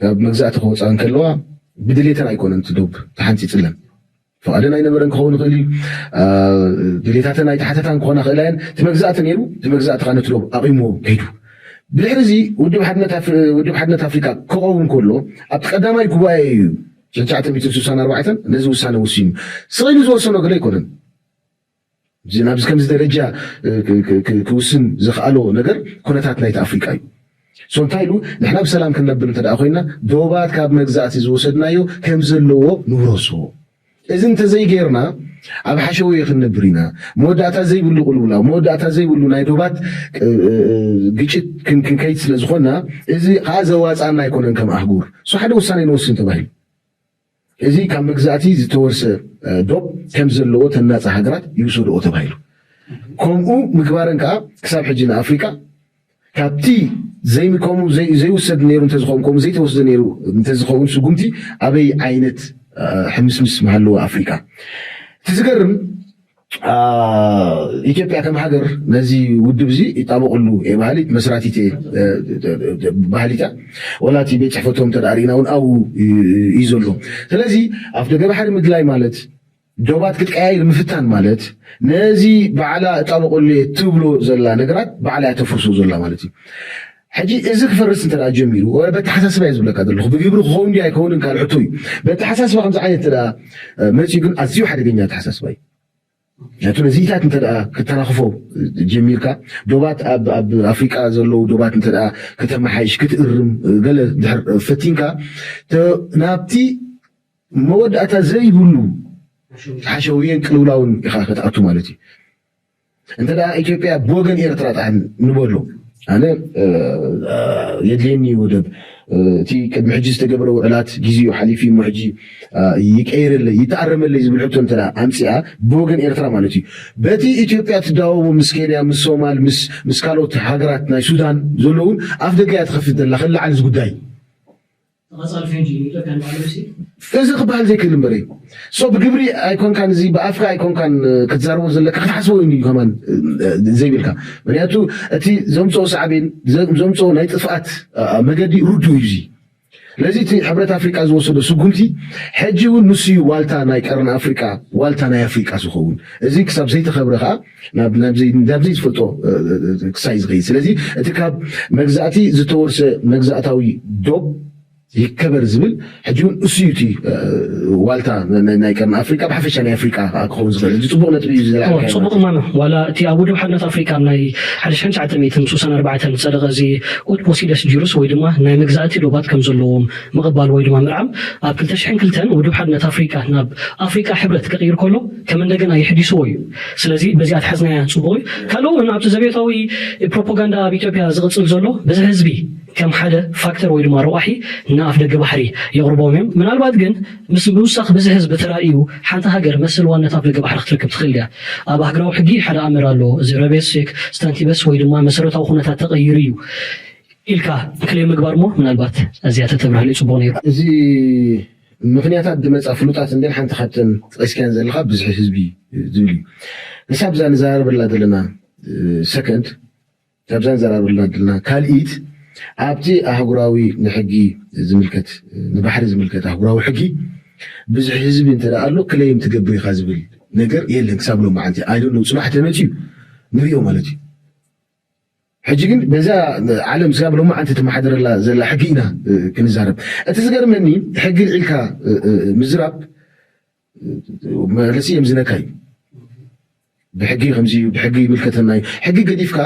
ካብ መግዛእቲ ክወፃ እንከለዋ ብድሌተን ኣይኮነን እቲ ዶብ ተሓንፂፅለን። ፍቓደን ኣይነበረን ክኸውን ይኽእል እዩ። ድሌታተን ኣይተሓተታን ክኾና ክእላ እየን። እቲ መግዛእቲ ነይሩ፣ እቲ መግዛእቲ ከዓ ነቲ ዶብ ኣቑምዎ ከይዱ። ብድሕሪ እዚ ውድብ ሓድነት ኣፍሪቃ ክቐውም ከሎ ኣብቲ ቀዳማይ ጉባኤ እዩ ሽሕን ትሽዓተ ሚእትን ስሳን ኣርባዕተን ነዚ ውሳነ ወሲኑ። ስቕ ኢሉ ዝወሰኖ ገለ ኣይኮነን። ናብዚ ከምዚ ደረጃ ክውስን ዝኽኣሎ ነገር ኩነታት ናይቲ ኣፍሪቃ እዩ። ሶ እንታይ ኢሉ ንሕና ብሰላም ክንነብር እንተ ኮይና ዶባት ካብ መግዛእቲ ዝወሰድናዮ ከም ዘለዎ ንውረሶ። እዚ እንተዘይጌርና ኣብ ሓሸውየ ክንነብር ኢና። መወዳእታ ዘይብሉ ቁልውላ፣ መወዳእታ ዘይብሉ ናይ ዶባት ግጭት ክንከይድ ስለ ዝኾንና እዚ ከዓ ዘዋፃና ኣይኮነን ከም ኣህጉር። ሶ ሓደ ውሳኔ ንወስን ተባሂሉ። እዚ ካብ መግዛእቲ ዝተወርሰ ዶብ ከም ዘለዎ ተናፃ ሃገራት ይውሰድኦ ተባሂሉ። ከምኡ ምግባረን ከዓ ክሳብ ሕጂ ንኣፍሪቃ ካብቲ ዘይምከሙ ዘይውሰድ ነይሩ እንተዝኸውን ከምኡ ዘይተወስደ ነይሩ እንተዝኸውን ስጉምቲ ኣበይ ዓይነት ሕምስምስ ምሃለዎ ኣፍሪቃ እቲ ዝገርም ኢትዮጵያ ከም ሃገር ነዚ ውድብ እዚ ይጣበቀሉ እየ በሃሊት መስራቲት እየ በሃሊት እያ። ወላ እቲ ቤት ፅሕፈቶም እንተ ርኢና እውን ኣብኡ እዩ ዘሎ። ስለዚ ኣፍ ደገ ባሕሪ ምድላይ ማለት ዶባት ክትቀያይር ምፍታን ማለት ነዚ ባዕላ እጣበቀሉ እየ ትብሎ ዘላ ነገራት ባዕላ እያ ተፍርሶ ዘላ ማለት እዩ። ሕጂ እዚ ክፈርስ እንተ ጀሚሩ በተሓሳስባ እየ ዝብለካ ዘለኹ ብግብሪ ክኸውን ድዩ ኣይከውንን ካልእ ሕቶ እዩ። በተሓሳስባ ከምዚ ዓይነት መፅዩ ግን ኣዝዩ ሓደገኛ ኣተሓሳስባ እዩ። ነቲ ነዚኢታት እንተ ክተናኽፎ ጀሚርካ ዶባት ኣብ ኣፍሪቃ ዘለዉ ዶባት እንተ ከተመሓይሽ ክትእርም ገለ ድሕር ፈቲንካ ናብቲ መወዳእታ ዘይብሉ ሓሸውየን ቅልውላውን ኢኻ ክትኣቱ ማለት እዩ። እንተ ኢትዮጵያ ብወገን ኤርትራ ጥራሕ ንበሎ ኣነ የድልየኒ ወደብ እቲ ቅድሚ ሕጂ ዝተገብረ ውዕላት ግዜኡ ሓሊፉ እሞ ሕጂ ይቀየረለይ ይተኣረመለይ ዝብል ሕቶ እንተ ኣምፅኣ ብወገን ኤርትራ ማለት እዩ በቲ ኢትዮጵያ ትዳወቦ ምስ ኬንያ ምስ ሶማል ምስ ካልኦት ሃገራት ናይ ሱዳን ዘለውን ኣፍ ደገ እያ ትኸፍት ዘላ ከላዓል እዚ ጉዳይ እዚ ክበሃል ዘይክእል እምበር ሶ ብግብሪ ኣይኮንካን እዚ ብኣፍካ ኣይኮንካን ክትዛረቦ ዘለካ ክትሓስቦ እዩ ከማን ዘይብልካ ምክንያቱ እቲ ዘምፅኦ ሳዕቤን ዘምፅኦ ናይ ጥፍኣት መገዲ ርዱ እዩ እዚ ስለዚ እቲ ሕብረት ኣፍሪቃ ዝወሰዶ ስጉምቲ ሕጂ እውን ንሱ እዩ ዋልታ ናይ ቀርኒ ኣፍሪቃ ዋልታ ናይ ኣፍሪቃ ዝኸውን እዚ ክሳብ ዘይተኸብረ ከዓ ናብ ዘይትፈልጦ ክሳይ ዝኸይድ ስለዚ እቲ ካብ መግዛእቲ ዝተወርሰ መግዛእታዊ ዶብ ይከበር ዝብል ሕጂ እውን እሱ እዩ እቲ ዋልታ ናይ ቀርኒ ኣፍሪቃ ብሓፈሻ ናይ ኣፍሪቃ ክኸውን ዝኽእል። እዚ ፅቡቕ ነጥቢ እዩ። ዘለካ ፅቡቕ እማ ነው። ዋላ እቲ ኣብ ውድብ ሓድነት ኣፍሪቃ ናይ ሓደ ሽሕን ትሽዓተ ሚእትን ስሳን ኣርባዕተን ዝፀደቐ እዚ ኡት ፖሲደስ ጁርስ ወይ ድማ ናይ መግዛእቲ ዶባት ከም ዘለዎም ምቕባል ወይ ድማ ምርዓም ኣብ ክልተ ሽሕን ክልተን ውድብ ሓድነት ኣፍሪቃ ናብ ኣፍሪቃ ሕብረት ክቕይር ከሎ ከም እንደገና የሕዲስዎ እዩ። ስለዚ በዚኣ ትሓዝናያ ፅቡቕ እዩ። ካልኡ እውን ኣብቲ ዘቤታዊ ፕሮፓጋንዳ ኣብ ኢትዮጵያ ዝቕፅል ዘሎ በዚ ህዝቢ ከም ሓደ ፋክተር ወይ ድማ ረቋሒ ንኣፍ ደገ ባሕሪ የቕርቦም እዮም። ምናልባት ግን ምስ ምውሳኽ ብዝሒ ህዝቢ ተራእዩ ሓንቲ ሃገር መስል ዋነት ኣፍ ደገ ባሕሪ ክትረክብ ትኽእል ድያ? ኣብ ሃገራዊ ሕጊ ሓደ ኣምር ኣሎ። እዚ ረቤስክ ስታንቲበስ ወይ ድማ መሰረታዊ ኩነታት ተቐይሩ እዩ ኢልካ ክልየ ምግባር ሞ ምናልባት እዚኣ ተተብርሃሉ ጽቡቕ ነይሩ። እዚ ምክንያታት ዝመፃ ፍሉጣት እንዴን ሓንቲ ካብተን ጠቂስካያን ዘለካ ብዝሒ ህዝቢ ዝብል እዩ። ንሳ ብዛ ንዘራረበላ ዘለና ሰከንድ ካብዛ ንዘራረበላ ዘለና ካልኢት ኣብቲ ኣህጉራዊ ንሕጊ ዝምልከት ንባሕሪ ዝምልከት ኣህጉራዊ ሕጊ ብዝሒ ህዝቢ እንተ ኣሎ ክለይም ትገብር ኢኻ ዝብል ነገር የለን። ክሳብ ሎማዓንቲ ኣይደለው ፅባሕ ተመፅዩ ንሪኦ ማለት እዩ። ሕጂ ግን በዛ ዓለም ስጋብ ሎማዓንቲ ትመሓደረላ ዘላ ሕጊ ኢና ክንዛረብ። እቲ ዝገርመኒ ሕጊ ልዒልካ ምዝራብ መለሲ እዮም ዝነካ እዩ። ብሕጊ ከምዚ እዩ፣ ብሕጊ ይምልከተና እዩ። ሕጊ ገዲፍካ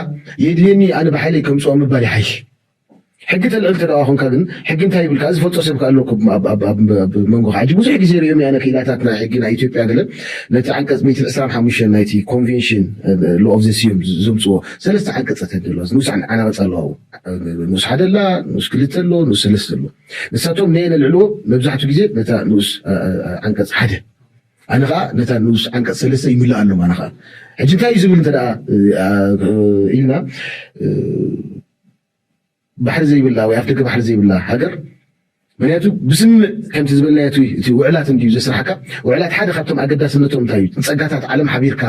የድልየኒ ኣነ ብሓይለይ ከምፅኦ ምባል ይሓይሽ። ሕጊ ተልዕል ተደዋ ኮንካ ግን ሕጊ እንታይ ይብልካ? ዝፈልጦ ሰብ ከ ኣሎ እኮ ኣብ- ኣብ- ኣብ- ኣብ መንጎ ሕጂ ብዙሕ ግዜ ሪኦም ኣነ ክኢላታት ናይ ሕጊ ናይ ኢትዮጵያ ገለ ነቲ ዓንቀፅ ሚእትን ዕስራን ሓሙሽተን ናይቲ ኮንቬንሽን ሎ ኦፍ ዘ ሲዩም ዘምፅዎ ሰለስተ ዓንቀፀታት ኣለዋ። ንኡስ ዓን- ዓናቐፅ ኣለዋ። ንኡስ ሓደ ኣላ፣ ንኡስ ክልተ ኣሎ፣ ንኡስ ሰለስተ ኣሎ። ንሳቶም ነየ ነልዕልዎ መብዛሕትኡ ግዜ ነታ ንኡስ ኣ- ኣ- ኣ- ዓንቀፅ ሓደ ኣነ ከዓ ነታ ንኡስ ዓንቀፅ ሰለስተ ይምላእ ኣሎ ኣነ ከዓ ሕጂ እንታይ እዩ ዝብል እንተ ደኣ ኢልና ባሕሪ ዘይብላ ወይ ኣፍደገ ባሕሪ ዘይብላ ሃገር ምክንያቱ ብስምምዕ ከምቲ ዝበልናዮ እቲ ውዕላት እንድዩ ዘስራሕካ። ውዕላት ሓደ ካብቶም ኣገዳስነቶም እንታይ እዩ? ንፀጋታት ዓለም ሓቢርካ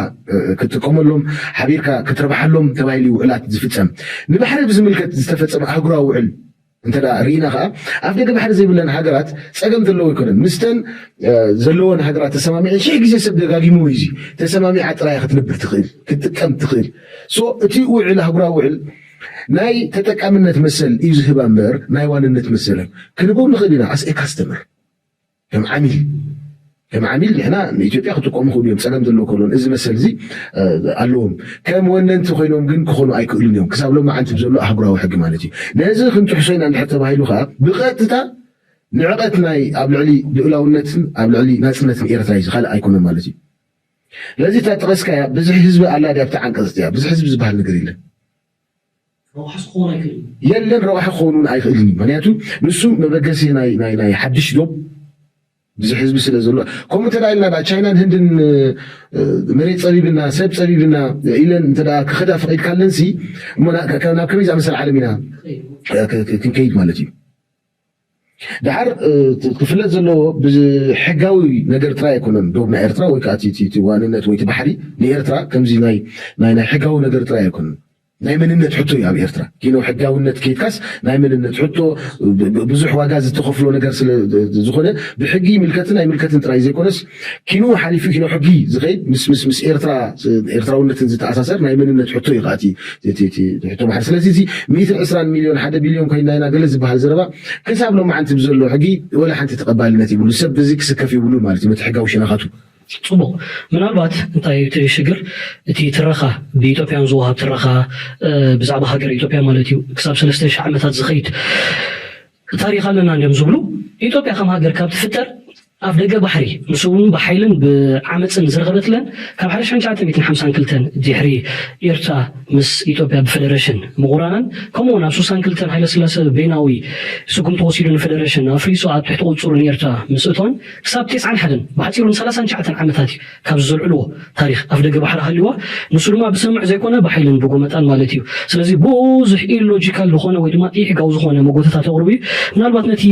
ክትጥቀመሎም ሓቢርካ ክትረብሓሎም ተባሂሉ እዩ ውዕላት ዝፍፀም። ንባሕሪ ብዝምልከት ዝተፈፀመ ኣህጉራዊ ውዕል እንተ ርኢና ከዓ ኣፍደገ ባሕሪ ዘይብለን ሃገራት ፀገም ዘለዎ ኣይኮነን። ምስተን ዘለዎን ሃገራት ተሰማሚዐን ሽሕ ግዜ ሰብ ደጋጊምዎ እዩ። እዚ ተሰማሚዓ ጥራይ ክትነብር ትኽእል ክትጥቀም ትኽእል። ሶ እቲ ውዕል ኣህጉራዊ ውዕል ናይ ተጠቃምነት መሰል እዩ ዝህባ እምበር ናይ ዋንነት መሰል ክንቦም ንኽእል ኢና። ኣስኤ ካስተመር ከም ዓሚል ከም ዓሚል ንሕና ንኢትዮጵያ ክጥቀሙ ክእሉ እዮም። ፀገም ዘለዎ ከሎን እዚ መሰል እዚ ኣለዎም። ከም ወነንቲ ኮይኖም ግን ክኾኑ ኣይክእሉን እዮም። ክሳብ ሎማዓንቲ ብዘሎ ኣህጉራዊ ሕጊ ማለት እዩ። ነዚ ክንጥሕሶ ኢና እንድሕር ተባሂሉ ከዓ ብቐጥታ ንዕቐት ናይ ኣብ ልዕሊ ልኡላውነትን ኣብ ልዕሊ ናፅነትን ኤርትራ እዩ። ካልእ ኣይኮነን ማለት እዩ። ስለዚ እታ ጠቐስካያ ብዝሒ ህዝቢ ኣላ ድያ ኣብቲ ዓንቀፅ እቲኣ? ብዝሒ ህዝቢ ዝበሃል ነገር የለን። ረብሓስ ክኾን ኣይክእልን። የለን፣ ረብሓ ክኸውን እውን ኣይኽእልን እዩ። ምክንያቱ ንሱ መበገሲ ናይ ናይ ናይ ሓድሽ ዶብ ብዙሕ ህዝቢ ስለ ዘሎ ከምኡ እንተ ኢልና ዳ ቻይናን ህንድን መሬት ፀቢብና ሰብ ፀቢብና ኢለን እንተ ክኸዳ ፈቒድካለን ሲ እሞ ናብ ከመይ ዝኣመሰለ ዓለም ኢና ክንከይድ ማለት እዩ። ደሓር ክፍለጥ ዘለዎ ብሕጋዊ ነገር ጥራይ ኣይኮነን ዶብ ናይ ኤርትራ ወይ ከዓ ዋንነት ወይ ባሕሪ ንኤርትራ ከምዚ ናይ ናይ ሕጋዊ ነገር ጥራይ ኣይኮነን። ናይ መንነት ሕቶ እዩ ኣብ ኤርትራ ኪኖ ሕጋውነት ከይድካስ ናይ መንነት ሕቶ ብዙሕ ዋጋ ዝተኸፍሎ ነገር ስለ ዝኾነ ብሕጊ ይምልከትን ኣይምልከትን ጥራይ ዘይኮነስ ኪኖ ሓሊፉ ኪኖ ሕጊ ዝኸይድ ምስ ምስ ምስ ኤርትራ ኤርትራውነትን ዝተኣሳሰር ናይ መንነት ሕቶ እዩ። ከኣቲ ሕቶ ባሕሪ ስለዚ እዚ ሚእትን ዕስራን ሚልዮን ሓደ ቢልዮን ኮይና ኢና ገለ ዝበሃል ዘረባ ክሳብ ሎማዓንቲ ብዘሎ ሕጊ ወላ ሓንቲ ተቐባልነት ይብሉ ሰብ በዚ ክስከፍ ይብሉ ማለት እዩ። በቲ ሕጋዊ ሸነኻቱ ፅቡቕ ምናልባት እንታይ እቲ ሽግር እቲ ትረኻ ብኢትዮጵያን ዝወሃብ ትረኻ ብዛዕባ ሃገር ኢትዮጵያ ማለት እዩ ክሳብ ሰለስተ ሽሕ ዓመታት ዝኸይድ ታሪኽ ኣለና እንዲም ዝብሉ ኢትዮጵያ ከም ሃገር ካብ ትፍጠር ኣፍ ደገ ባሕሪ ምስ እውን ብሓይልን ብዓመፅን ዝረኸበትለን ካብ ሓደ ሽሕን ትሽዓተ ሚእትን ሓምሳን ክልተን ድሕሪ ኤርትራ ምስ ኢትዮጵያ ብፈደረሽን ምቑራናን ከምኡ እውን ኣብ ስሳን ክልተን ሃይለስላሰ በይናዊ ስጉምቲ ወሲዱ ንፈደረሽን ኣፍሪሱ ኣብ ትሕቲ ቁፅሩ ንኤርትራ ምስ እቶን ክሳብ ቴስዓን ሓደን ብሓፂሩ ንሰላሳን ትሽዓተን ዓመታት እዩ ካብ ዝዘልዕልዎ ታሪኽ ኣፍ ደገ ባሕሪ ሃልይዋ ንሱ ድማ ብስምምዕ ዘይኮነ ብሓይልን ብጎመጣን ማለት እዩ። ስለዚ ብዙሕ ኢሎጂካል ዝኾነ ወይ ድማ ኢሕጋዊ ዝኾነ መጎተታት የቕርቡ እዩ። ምናልባት ነቲ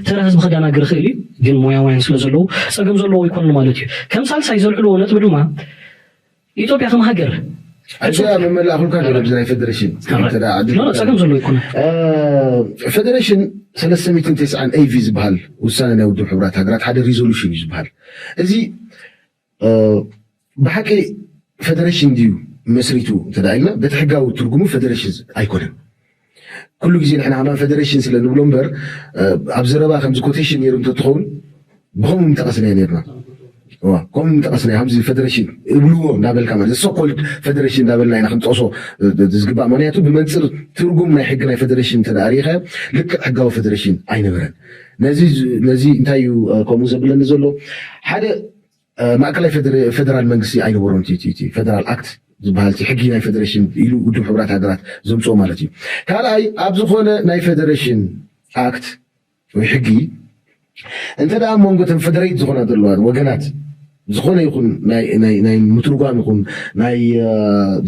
ተራ ህዝቢ ከዳናግር ይኽእል እዩ፣ ግን ሞያውያን ስለ ዘለዉ ፀገም ዘለዎ ኣይኮነን ማለት እዩ። ከም ሳልሳይ ዘልዕልዎ ነጥቢ ድማ ኢትዮጵያ ከም ሃገር ኣዚኣ መመላእኹልካ ዘሎ ብዚ ናይ ፌደሬሽን ጸገም ዘሎ ይኮነ ፌደሬሽን ሰለስተ ሚእትን ተስዓን ኤቪ ዝበሃል ውሳነ ናይ ውድብ ሕቡራት ሃገራት ሓደ ሪዞሉሽን እዩ ዝበሃል። እዚ ብሓቂ ፌደሬሽን ድዩ መስሪቱ እንተ ኢልና በቲ ሕጋዊ ትርጉሙ ፌደሬሽን ኣይኮነን። ኩሉ ግዜ ንሕና ከማን ፈደረሽን ስለ ንብሎ እምበር ኣብ ዘረባ ከምዚ ኮቴሽን ነይሩ እንተትኸውን ብኸምኡ ምጠቐስናዮ ነርና። ከምኡ ምጠቐስናዮ ከምዚ ፈደረሽን እብልዎ እንዳበልካ ማለት ሶኮልድ ፈደረሽን እንዳበልና ኢና ክንጠቕሶ ዝግባእ። ምክንያቱ ብመንፅር ትርጉም ናይ ሕጊ ናይ ፈደረሽን እንተ ሪኢኻዮ ልክዕ ሕጋዊ ፈደረሽን ኣይነበረን። ነዚ እንታይ እዩ ከምኡ ዘብለኒ ዘሎ? ሓደ ማእከላይ ፌደራል መንግስቲ ኣይነበሮን። እቲ ፈደራል ኣክት ዝበሃል ሕጊ ናይ ፌደሬሽን ኢሉ ውድብ ሕብራት ሃገራት ዘምፅኦ ማለት እዩ። ካልኣይ ኣብ ዝኾነ ናይ ፌደሬሽን ኣክት ወይ ሕጊ እንተ ደኣ መንጎ ተን ፌደሬት ዝኾና ዘለዋ ወገናት ዝኾነ ይኹን ናይ ምትርጓም ይኹን ናይ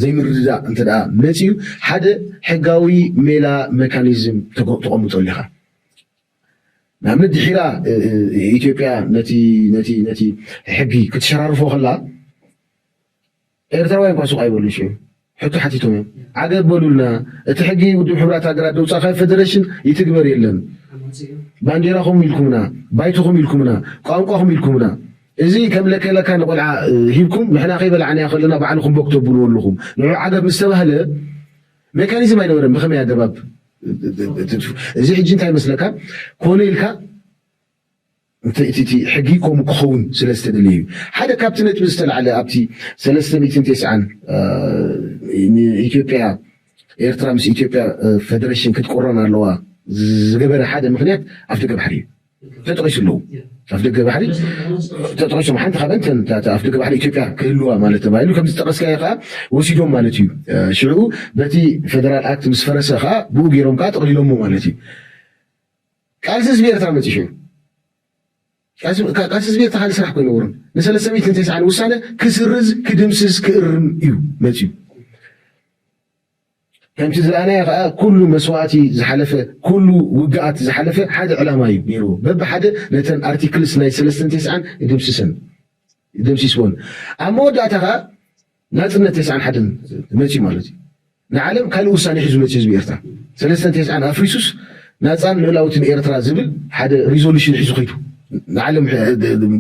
ዘይምርድዳእ እንተ ደኣ መፅዩ ሓደ ሕጋዊ ሜላ ሜካኒዝም ተቐምጦ ኣለኻ። ንኣብነት ድሒራ ኢትዮጵያ ነቲ ነቲ ነቲ ሕጊ ክትሸራርፎ ከላ ኤርትራውያን እኳ ሱቕ ኣይበሉን። ሽዑ ሕቶ ሓቲቶም እዮም። ዓገብ በሉልና፣ እቲ ሕጊ ውድብ ሕቡራት ሃገራት ደውጻእካዮ ፌደሬሽን ይትግበር የለን። ባንዴራኹም ኢልኩምና፣ ባይቶኹም ኢልኩምና፣ ቋንቋኹም ኢልኩምና። እዚ ከም ለከለካ ንቆልዓ ሂብኩም ንሕና ከይበላዕናዮ ከለና ባዕልኹም ቦክ ተብልዎ ኣለኹም። ንዑ ዓገብ ምስ ተባህለ ሜካኒዝም ኣይነበረን። ብኸመይ ኣገባብ እዚ ሕጂ እንታይ ይመስለካ? ኮነ ኢልካ እቲ ሕጊ ከምኡ ክኸውን ስለ ዝተደለየ እዩ። ሓደ ካብቲ ነጥቢ ዝተላዕለ ኣብቲ ሰለስተ ሚእትን ተስዓን ንኢትዮጵያ ኤርትራ ምስ ኢትዮጵያ ፌደሬሽን ክትቆረን ኣለዋ ዝገበረ ሓደ ምክንያት ኣፍደገ ባሕሪ እዩ ተጠቂሱ ኣለዉ። ኣፍደገ ባሕሪ ተጠቂሶም ሓንቲ ካብ እንተን ኣፍደገ ባሕሪ ኢትዮጵያ ክህልዋ ማለት ተባሂሉ ከም ዝጠቀስካዮ ከዓ ወሲዶም ማለት እዩ። ሽዑ በቲ ፌደራል ኣክት ምስ ፈረሰ ከዓ ብኡ ገይሮም ከዓ ጠቅሊሎሞ ማለት እዩ። ቃልሲ ህዝቢ ኤርትራ መፂ ሽዑ ቃልሲ ህዝቢ ኤርትራ ካልእ ስራሕ ኮይነብሮም ንሰለስተ ሚእትን ተስዓን ውሳነ ክስርዝ ክድምስስ ክእርም እዩ መፂኡ። ከምቲ ዝረኣናዮ ከዓ ኩሉ መስዋእቲ ዝሓለፈ ኩሉ ውግኣት ዝሓለፈ ሓደ ዕላማ እዩ ነይርዎ። በብሓደ ነተን ኣርቲክልስ ናይ ሰለስተን ተስዓን ይድምስሰን ይደምሲስዎን ኣብ መወዳእታ ከዓ ናፅነት ተስዓን ሓደን መፂ ማለት እዩ። ንዓለም ካልእ ውሳኔ ሒዙ መፂ ህዝቢ ኤርትራ ሰለስተን ተስዓን ኣፍሪሱስ ናፃን ልእላውትን ኤርትራ ዝብል ሓደ ሪዞሉሽን ሒዙ ከይዱ ንዓለም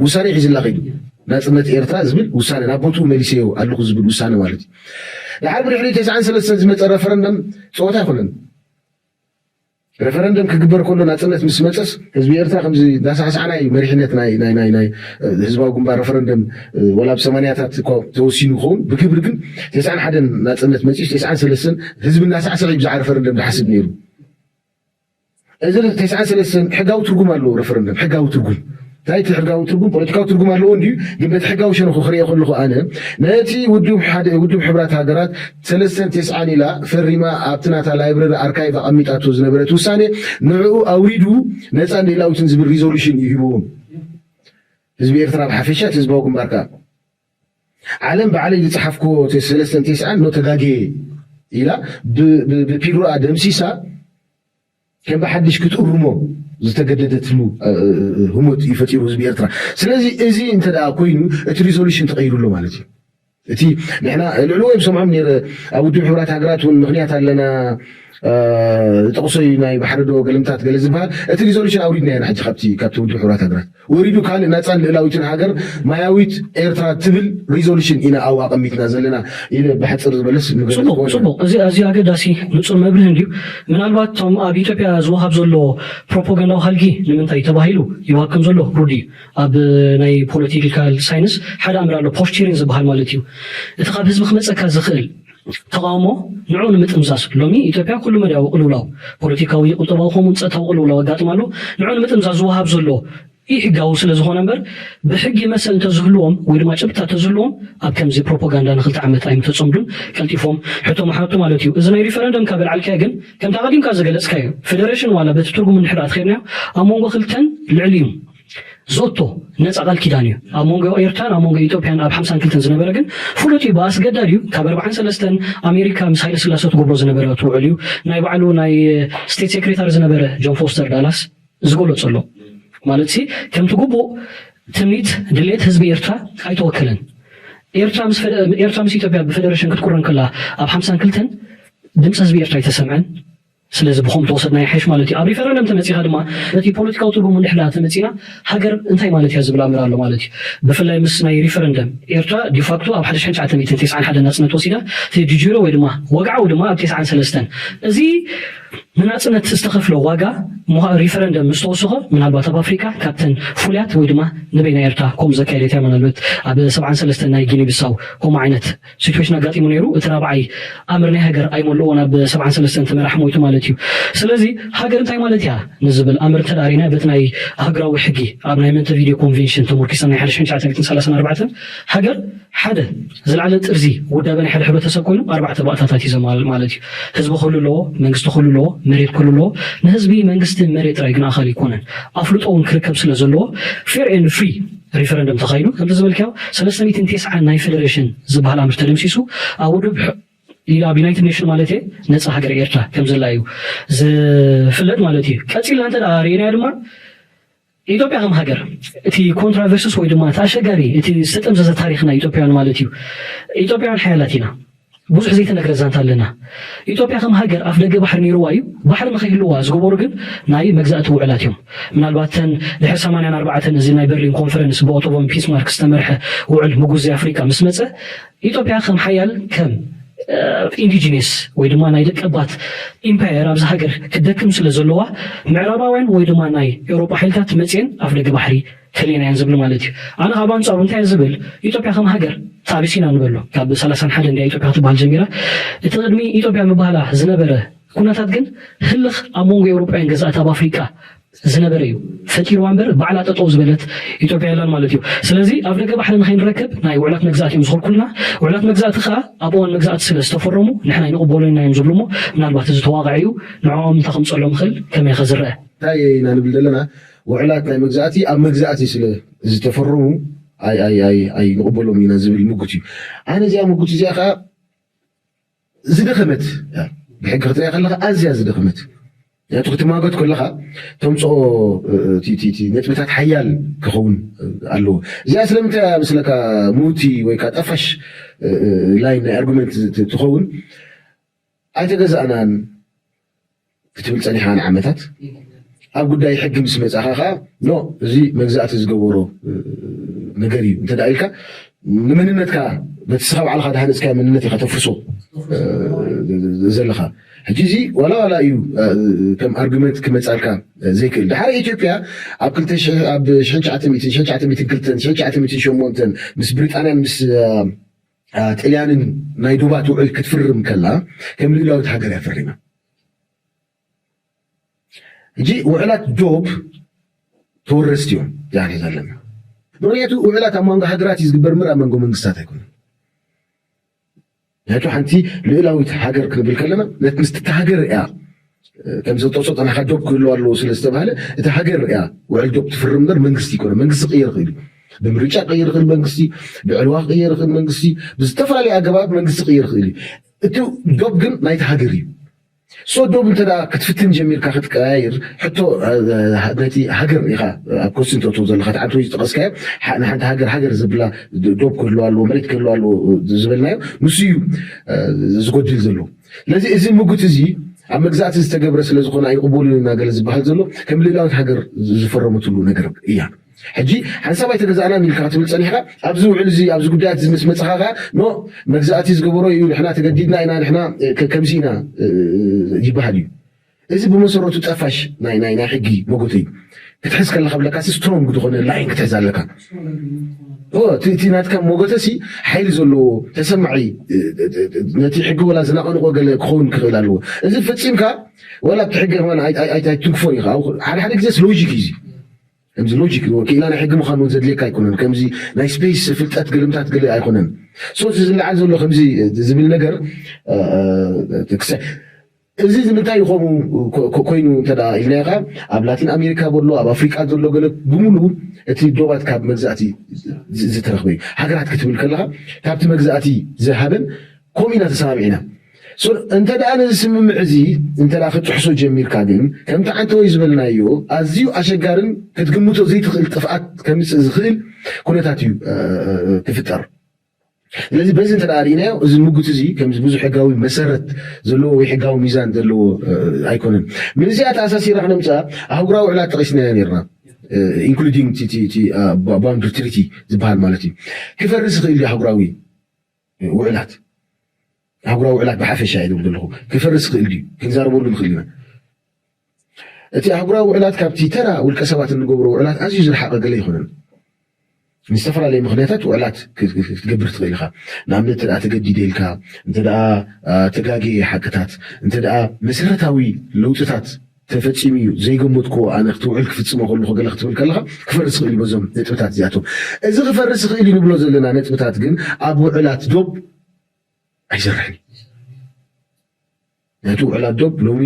ውሳኔ ሒዝላ ከይዱ ናፅነት ኤርትራ ዝብል ውሳነ ናብ ቦትኡ መሊሰዮ ኣለኹ ዝብል ውሳነ ማለት እዩ። ድሓር ብድሕሪ ተስዓን ሰለስተን ዝመፀ ረፈረንደም ፀወታ ኣይኮነን። ረፈረንደም ክግበር ከሎ ናፅነት ምስ መፀስ ህዝቢ ኤርትራ ከምዚ እንዳሳዕሳዕና እዩ መሪሕነት ናይ ናይ ናይ ናይ ህዝባዊ ግንባር ረፈረንደም ወላ ኣብ ሰማንያታት እኳ ተወሲኑ ይኸውን ብግብሪ ግን ተስዓን ሓደን ናፅነት መፂስ ተስዓን ሰለስተን ህዝቢ እናሳዕሰዐ እዩ ብዛዕባ ረፈረንደም ዝሓስብ ነይሩ። እዚ ተስዓን ሰለስተን ሕጋዊ ትርጉም ኣለዎ። ረፈረንደም ሕጋዊ ትርጉም እንታይ እቲ ሕጋዊ ትርጉም ፖለቲካዊ ትርጉም ኣለዎ እንዲዩ። ግን በቲ ሕጋዊ ሸነኹ ክሪኦ ከለኹ ኣነ ነቲ ውድብ ሓደ ውድብ ሕብራት ሃገራት ሰለስተን ተስዓን ኢላ ፈሪማ ኣብቲ ናታ ላይብረሪ ኣርካይቭ ኣቐሚጣቶ ዝነበረት ውሳኔ ንዕኡ ኣውሪዱ ነፃን ልእላዊትን ዝብል ሪዞሉሽን እዩ ሂብዎም። ህዝቢ ኤርትራ ብሓፈሻ እቲ ህዝባዊ ግንባር ከዓ ዓለም ባዕለይ ዝፀሓፍክዎ ሰለስተን ተስዓን ኖ ተጋግየ ኢላ ብፒድሮኣ ደምሲሳ ከም ብሓድሽ ክትእርሞ ዝተገደደትሉ ህሞት እዩ ፈጢሩ ህዝቢ ኤርትራ። ስለዚ እዚ እንተ ደኣ ኮይኑ እቲ ሪዞሉሽን ተቐይሩ ኣሎ ማለት እዩ። እቲ ንሕና ልዕሊ ወይም ሰምዖም ነይረ ኣብ ውድብ ሕብራት ሃገራት እውን ምክንያት ኣለና ጠቕሶ እዩ ናይ ባሕሪ ዶ ገለምታት ገለ ዝበሃል እቲ ሪዞሉሽን ኣውሪድና ኢና ሕጂ ካብቲ ካብቲ ውድብ ሕብራት ሃገራት ወሪዱ ካልእ ናፃን ልእላዊትን ሃገር ማያዊት ኤርትራ ትብል ሪዞሉሽን ኢና ኣብኡ ኣቐሚጥና ዘለና ኢለ ብሕፅር ዝበለስ ምግለፅ ጽቡቅ ክኸውን እዩ። ጽቡቅ እዚ ኣዝዩ ኣገዳሲ ንጹር መብርህ እንድዩ። ምናልባት እቶም ኣብ ኢትዮጵያ ዝወሃብ ዘሎ ፕሮፓጋንዳዊ ሃልጊ ንምንታይ ተባሂሉ ይወሃብ ከም ዘሎ ርዱእ እዩ። ኣብ ናይ ፖለቲካል ሳይንስ ሓደ ኣምር ኣሎ ፖስቸሪን ዝበሃል ማለት እዩ። እቲ ካብ ህዝቢ ክመጸካ ዝኽእል ተቃውሞ ንዑ ንምጥምዛዝ ሎሚ ኢትዮጵያ ኩሉ መዳያዊ ቅልውላው ፖለቲካዊ ቁጠባዊ ከምኡ ጸጥታዊ ቅልውላው ኣጋጥም ኣሎ። ንዑ ንምጥምዛዝ ዝወሃብ ዘሎ ኢ ሕጋዊ ስለ ዝኾነ እምበር ብሕጊ መሰል እንተዝህልዎም ወይ ድማ ጭብጥታት ተዝህልዎም ኣብ ከምዚ ፕሮፓጋንዳ ንክልተ ዓመት ኣይምተጸምዱን ቀልጢፎም ሕቶ ምሓቱ ማለት እዩ። እዚ ናይ ሪፈረንደም ካብ ኣልዓልካዮ ግን ከምቲ ኣቐዲምካ ዝገለጽካዮ ፌደሬሽን ዋላ በቲ ትርጉም እንድሕር ኣትኸድናዮ ኣብ መንጎ ክልተን ልዕሊኡን ዘእቶ ነፃ ቃል ኪዳን እዩ ኣብ መንጎ ኤርትራን ኣብ መንጎ ኢትዮጵያን ኣብ ሓምሳን ክልተን ዝነበረ ግን ፍሉጥ እዩ ብኣስገዳድ እዩ ካብ ኣርባዓን ሰለስተን ኣሜሪካ ምስ ሃይለ ስላሰ ትገብሮ ዝነበረ ትውዕል እዩ ናይ ባዕሉ ናይ ስቴት ሴክሬታሪ ዝነበረ ጆን ፎስተር ዳላስ ዝገለፆ ኣሎ ማለት ሲ ከምቲ ግቡእ ትምኒት ድሌት ህዝቢ ኤርትራ ኣይተወከለን ኤርትራ ምስ ኢትዮጵያ ብፌደሬሽን ክትቁረን ከላ ኣብ ሓምሳን ክልተን ድምፂ ህዝቢ ኤርትራ ኣይተሰምዐን ስለዚ ብኸም ተወሰድና ይሓይሽ ማለት እዩ ኣብ ሪፈረንደም ተመፂኻ ድማ ነቲ ፖለቲካዊ ትርጉሙ እንድሕዳ ተመፂና ሃገር እንታይ ማለት እያ ዝብል ኣምር ኣሎ ማለት እዩ ብፍላይ ምስ ናይ ሪፈረንደም ኤርትራ ዲፋክቶ ኣብ ሓደ ሽሕን ትሽዓተ ሚእትን ተስዓን ሓደን ናፅነት ወሲዳ እቲ ዲጁሮ ወይ ድማ ወግዓዊ ድማ ኣብ ተስዓን ሰለስተን እዚ ንናጽነት ዝተኸፍለ ዋጋ ምዃ-፣ ሪፈረንደም ምስ ተወሰኸ፣ ምናልባት ኣብ ኣፍሪቃ ካብተን ፍሉያት ወይ ድማ ንበይና ኤርትራ ከምኡ ዘካየደት እያ። ምናልባት ኣብ ሰብዓን ሰለስተን ናይ ጊኒ ብሳው ከምኡ ዓይነት ሲቹዌሽን ኣጋጢሙ ነይሩ። እቲ ራብዓይ ኣምር ናይ ሃገር ኣይመልእዎን ኣብ ሰብዓን ሰለስተን ተመራሕ ሞይቱ ማለት እዩ። ስለዚ ሃገር እንታይ ማለት እያ ንዝብል ኣምር እንተ ደኣ ርኢና፣ በቲ ናይ ሃገራዊ ሕጊ ኣብ ናይ መንተቪዲዮ ኮንቬንሽን ተመርኪስና ናይ ሓደ ሺሕ ትሽዓተ ሚእትን ሰላሳን ኣርባዕተን ሃገር ሓደ ዝለዓለ ጥርዚ ውዳበ ናይ ሓደ ሕብረተሰብ ኮይኑ ኣርባዕተ ባእታታት እዩ ዘማልእ ማለት እዩ። ህዝቢ ክህሉ ኣለዎ፣ መንግስቲ ክህሉ ኣለዎ፣ መሬት ክህሉ ኣለዎ። ንህዝቢ መንግስቲ መሬት ጥራይ ግን ኣኻሊ ኣይኮነን፣ ኣፍልጦ እውን ክርከብ ስለ ዘለዎ ፌር ኤንድ ፍሪ ሪፈረንደም ተኻይዱ። ከምቲ ዝበልካዮ ሰለስተ ሚእትን ተስዓን ናይ ፌደሬሽን ዝበሃል ኣምር ተደምሲሱ ኣብ ውድብ ሕ-፣ ኢላ ኣብ ዩናይትድ ኔሽን ማለት እየ ነፃ ሃገር ኤርትራ ከም ዘላ እዩ ዝፍለጥ ማለት እዩ። ቀፂልና እንተ ደኣ ርኢናዮ ድማ ኢትዮጵያ ከም ሃገር እቲ ኮንትራቨርሲስ ወይ ድማ እቲ ኣሸጋሪ እቲ ዝተጠምዘዘ ታሪኽ ናይ ኢትዮጵያውያን ማለት እዩ። ኢትዮጵያውያን ሓያላት ኢና። ብዙሕ ዘይተነግረ ዛንታ ኣለና። ኢትዮጵያ ከም ሃገር ኣፍ ደገ ባሕሪ ነይርዋ እዩ። ባሕሪ ንኸይህልዋ ዝገበሩ ግን ናይ መግዛእቲ ውዕላት እዮም። ምናልባት ተን ድሕሪ ሰማንያን ኣርባዕተን እዚ ናይ በርሊን ኮንፈረንስ ብኦቶ ቮን ቢስማርክ ዝተመርሐ ውዕል ምጉዝ ኣፍሪቃ ምስ መጸ ኢትዮጵያ ከም ሓያል ከም ኢንዲጂነስ ወይ ድማ ናይ ደቀባት ኢምፓየር ኣብዚ ሃገር ክትደክም ስለ ዘለዋ ምዕራባውያን ወይ ድማ ናይ ኤውሮጳ ሓይልታት መጽየን ኣፍ ደገ ባሕሪ ከሊእናየን ዝብል ማለት እዩ። ኣነ ካብ ኣንጻሩ እንታይ እየ ዝብል? ኢትዮጵያ ከም ሃገር እቲ ኣቢሲና ንበሎ ካብ ሰላሳን ሓደን እንድያ ኢትዮጵያ ክትበሃል ጀሚራ። እቲ ቅድሚ ኢትዮጵያ ምባህላ ዝነበረ ኩነታት ግን ህልኽ ኣብ መንጎ ኤውሮጳውያን ገዛእቲ ኣብ ኣፍሪቃ ዝነበረ እዩ ፈጢርዋ እምበር ባዕላ ጠጠው ዝበለት ኢትዮጵያ የላን ማለት እዩ። ስለዚ ኣብ ደገ ባሕሪ ንኸይንረክብ ናይ ውዕላት መግዛእቲ እዮም ዝኸልኩልና። ውዕላት መግዛእቲ ከዓ ኣብ እዋን መግዛእቲ ስለ ዝተፈረሙ ንሕና ኣይንቕበሎን ኢና እዮም ዝብሉ እሞ ምናልባት እዚ ተዋቃዒ እዩ። ንዕኦም እንታይ ከምፀሎም ይኽእል ከመይ ኸ ዝረአ? እንታይ ኢና ንብል ዘለና? ውዕላት ናይ መግዛእቲ ኣብ መግዛእቲ ስለ ዝተፈረሙ ኣይ- ኣይ- ኣይ- ኣይንቕበሎም ኢና ዝብል ምጉት እዩ። ኣነ እዚኣ ምጉት እዚኣ ከዓ ዝደኸመት እያ። ብሕጊ ክትሪኣ ከለኻ ኣዝያ ዝደኸመት። ምክንያቱ ክትማጎት ከለኻ ተምፅኦ፣ እ፣ እቲ- እቲ- እቲ ነጥብታት ሓያል ክኸውን ኣለዎ። እዚኣ ስለምንታይ እያ ምስለካ ምውቲ ወይ ከዓ ጠፋሽ፣ እ፣ እ፣ ላይን ናይ ኣርጉመንት ት- ትኸውን? ኣይተገዛእናን ክትብል ፀኒሓ ንዓመታት። ኣብ ጉዳይ ሕጊ ምስ መፃኻ ከዓ ኖ፣ እዚ መግዛእቲ ዝገበሮ፣ እ፣ ነገር እዩ እንተ ደኣ ኢልካ፣ ንመንነትካ በቲ ስኻ ባዕልኻ ዝሃነፅካዮ መንነት ኢኻ ተፍርሶ፣ እ፣ ዘለኻ። ሕጂ እዚ ዋላ ዋላ እዩ፣ እ፣ ከም ኣርጉመንት ክመፃልካ ዘይክእል። ድሓር ኢትዮጵያ ኣብ ክልተ ሽሕ፣ ኣብ ሽሕን ትሽዓተ ሚእትን፣ ሽሕን ትሽዓተ ሚእትን ክልተን፣ ሽሕን ትሽዓተ ሚእትን ሸሞንተን ምስ ብሪጣንያን ምስ፣ እ፣ እ፣ ጥልያንን ናይ ዶባት ውዕል ክትፍርም ከላ ከም ልኡላዊት ሃገር እያ ፈሪማ። ሕጂ ውዕላት ዶብ ተወረስቲ እዮም ዛሬ ዘለና። ምክንያቱ ውዕላት ኣብ መንጎ ሃገራት እዩ ዝግበር እምበር ኣብ መንጎ መንግስታት ኣይኮነን። ምክንያቱ ሓንቲ ልኡላዊት ሃገር ክንብል ከለና ነት ምስቲ እታ ሃገር እያ፣ ከም ዝተጠቅሶ ጠናኻ ዶብ ክህልዋ ኣለዎ ስለ ዝተባሃለ እታ ሃገር እያ ውዕል ዶብ ትፍርም እምበር መንግስቲ ይኮነ። መንግስቲ ክቅየር ይኽእል እዩ። ብምርጫ ክቅየር ይኽእል መንግስቲ፣ ብዕልዋ ክቅየር ይኽእል መንግስቲ፣ ብዝተፈላለየ ኣገባብ መንግስቲ ክቅየር ይኽእል እዩ። እቲ ዶብ ግን ናይቲ ሃገር እዩ። ሶ ዶብ እንተ ደኣ ክትፍትን ጀሚርካ ክትቀያይር ሕቶ፣ እ፣ እ፣ ነቲ ሃገር ኢኻ ኣብ ኮስትን ተእትዎ ዘለኻ። እቲ ዓንተ ዝጠቐስካዮ ሓ- ንሓንቲ ሃገር ሃገር ዘብላ ዶ- ዶብ ክህልዋ ኣለዎ፣ መሬት ክህልዋ ኣለዎ ዝበልናዮ ንሱ እዩ፣ እ፣ ዝጎድል ዘሎ። ስለዚ እዚ ምጉት እዚ ኣብ መግዛእቲ ዝተገብረ ስለ ዝኾነ ኣይንቕበሉን ኢና ገለ ዝበሃል ዘሎ ከም ልእላዊት ሃገር ዝ- ዝፈረመትሉ ነገር እያ። ሕጂ ሓንሳብ ኣይተገዛእናን ኢልካ ክትብል ጸኒሕካ ኣብዚ ውዕል እዚ ኣብዚ ጉዳያት እዚ ምስ መጽኻ ከኣ ኖ መግዛእቲ ዝገበሮ እዩ ንሕና ተገዲድና ኢና ንሕና ከ- ከምዚ ኢና እ- ይበሃል እዩ። እዚ ብመሰረቱ ጠፋሽ ናይ ናይ ናይ ሕጊ መጎተ እዩ። ክትሕዝ ከለካ ብለካ ሲ ስትሮንግ ዝኾነ ላይን ክትሕዝ ኣለካ። ኦ፣ እቲ እቲ ናትካ መጎተ ሲ ሓይሊ ዘለዎ ተሰማዒ እ- እ- እ- ነቲ ሕጊ ወላ ዝናቐንቆ ገለ ክኸውን ክኽእል ኣለዎ። እዚ ፈጺምካ ወላ ኣብቲ ሕጊ ከማን ኣይ- ኣይ- ኣይ- ኣይትንክፎን ኢኻ። ኣብ ሓደ ሓደ ግዜ ሎጂክ እዩ እዚ። ከምዚ ሎጂክ ክኢላ ናይ ሕጊ ምዃን እውን ዘድልየካ ኣይኮነን። ከምዚ ናይ ስፔስ ፍልጠት ግልምታት ገለ ኣይኮነን። ሶ እዚ ዝለዓል ዘሎ ከምዚ ዝብል ነገር እ፣ እ፣ ክሰ- እዚ ንምንታይ እዩ ከምኡ ኮ- ኮ- ኮይኑ እንተ ደኣ ኢልናዮ ከኣ ኣብ ላቲን ኣሜሪካ በሎ ኣብ ኣፍሪቃ ዘሎ ገለ ብምሉ እቲ ዶባት ካብ መግዛእቲ ዝ- ዝተረኽበ እዩ። ሃገራት ክትብል ከለኻ ካብቲ መግዛእቲ ዝሃበን ከምኡ ኢና ተሰማሚዕና። ሶ እንተ ደኣ ነዚ ስምምዕ እዚ እንተ ደኣ ክትጥሕሶ ጀሚርካ ግን ከምቲ ዓንተወይ ዝበልናዮ ኣዝዩ ኣሸጋርን ክትግምቶ ዘይትኽእል ጥፍኣት ከምጽእ ዝኽእል ኩነታት እዩ እ፣ እ፣ እ፣ ክፍጠር። ስለዚ በዚ እንተ ደኣ ርኢናዮ እዚ ምጉት እዚ ከምዚ ብዙሕ ሕጋዊ መሰረት ዘለዎ ወይ ሕጋዊ ሚዛን ዘለዎ እ፣ ኣይኮነን። ምስዚኣ ተኣሳሲራ ክነምፅኣ ኣህጉራዊ ውዕላት ጠቒስናዮ ነርና። ኢንክሉዲንግ ባውንድሪ ትሪቲ ዝበሃል ማለት እዩ። ክፈርስ ይኽእል እዩ ኣህጉራዊ ውዕላት ኣህጉራዊ ውዕላት ብሓፈሻ እየ ዝብል ዘለኹ። ክፈርስ ይኽእል ድዩ? ክንዛረበሉ ንኽእል ኢና። እቲ ኣህጉራዊ ውዕላት ካብቲ ተራ ውልቀ ሰባት እንገብሮ ውዕላት ኣዝዩ ዝረሓቐ ገለ ኣይኮነን። ንዝተፈላለየ ምኽንያታት ውዕላት ክትገብር ትኽእል ኢኻ። ንኣብነት እንተ ተገዲደ ኢልካ፣ እንተ ተጋግየ ሓቅታት፣ እንተ መሰረታዊ ለውጥታት ተፈፂሙ እዩ ዘይገመትክዎ፣ ኣነ ክቲ ውዕል ክፍፅሞ ከለኹ ገለ ክትብል ከለኻ ክፈርስ ይኽእል እዩ። በዞም ነጥብታት እዚኣቶም እዚ ክፈርስ ይኽእል እዩ ንብሎ ዘለና ነጥብታት ግን ኣብ ውዕላት ዶብ ኣይሰርሕን እዩ። ናይቲ ውዕላት ዶብ ሎሚ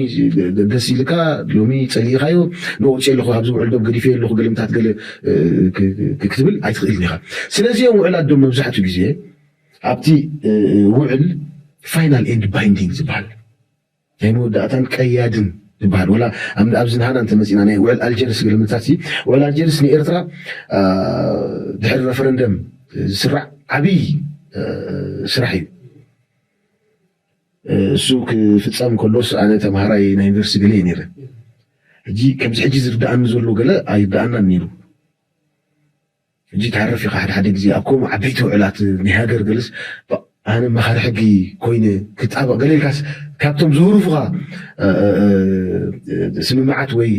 ደስ ኢልካ፣ ሎሚ ፀሊእኻዮ፣ ንወፅየ ኣለኹ ካብዚ ውዕል ዶብ ገዲፈ ኣለኹ፣ ገልምታት ገለ ክትብል ኣይትኽእልን ኢኻ። ስለዚ እዮም ውዕላት ዶብ መብዛሕትኡ ግዜ ኣብቲ ውዕል ፋይናል ኤንድ ባይንዲንግ ዝበሃል ናይ መወዳእታን ቀያድን ዝበሃል። ወላ ኣብዚ ንሃና እንተመፂና ናይ ውዕል ኣልጀርስ ገልምታት ውዕል ኣልጀርስ ንኤርትራ ድሕሪ ረፈረንደም ዝስራዕ ዓብይ ስራሕ እዩ። እሱ ክፍፀም ከሎስ ኣነ ተምሃራይ ናይ ዩኒቨርሲቲ ገለ እየ ነይረ። ሕጂ ከምዚ ሕጂ ዝርዳኣኒ ዘሎ ገለ ኣይርዳኣናን ነይሩ። ሕጂ ትሃርፍ ኢኻ ሓደ ሓደ ግዜ ኣብ ከምኡ ዓበይቲ ውዕላት ናይ ሃገር ገለስ ኣነ መኻሪ ሕጊ ኮይነ ክጣበቕ ገለ ኢልካስ ካብቶም ዝህሩፉኻ ስምምዓት ወይ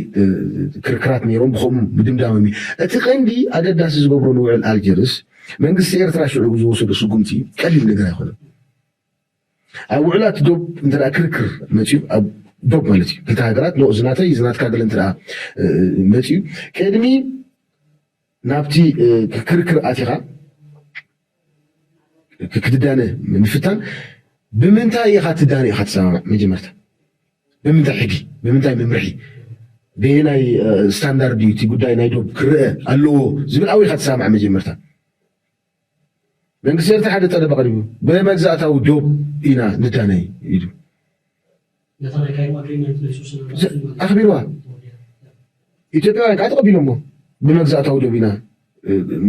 ክርክራት ነይሮም ብኸምኡ ምድምዳሞም እዩ። እቲ ቀንዲ ኣገዳሲ ዝገብሮ ንውዕል ኣልጀርስ መንግስቲ ኤርትራ ሽዑ ዝወሰዶ ስጉምቲ ቀሊል ነገር ኣይኮነን። ኣብ ውዕላት ዶብ እንተ ክርክር መፅዩ ኣብ ዶብ ማለት እዩ ክልተ ሃገራት ኖ ዝናተይ ዝናትካ ገለ እንተ መፅዩ ቅድሚ ናብቲ ክርክር ኣቲኻ ክትዳነ ምፍታን ብምንታይ ኢኻ ትዳነ ኢኻ ትሰማማዕ መጀመርታ ብምንታይ ሕጊ ብምንታይ መምርሒ በየናይ ስታንዳርድ እዩ እቲ ጉዳይ ናይ ዶብ ክረአ ኣለዎ ዝብል ኣው ኢኻ ትሰማማዕ መጀመርታ መንግስቲ ኤርትራ ሓደ ጠለብ ኣቕሪቡ ብመግዛእታዊ ዶብ ኢና ንዳነ ኢሉ ኣኽቢርዋ። ኢትዮጵያውያን ከዓ ተቐቢሎሞ ብመግዛእታዊ ዶብ ኢና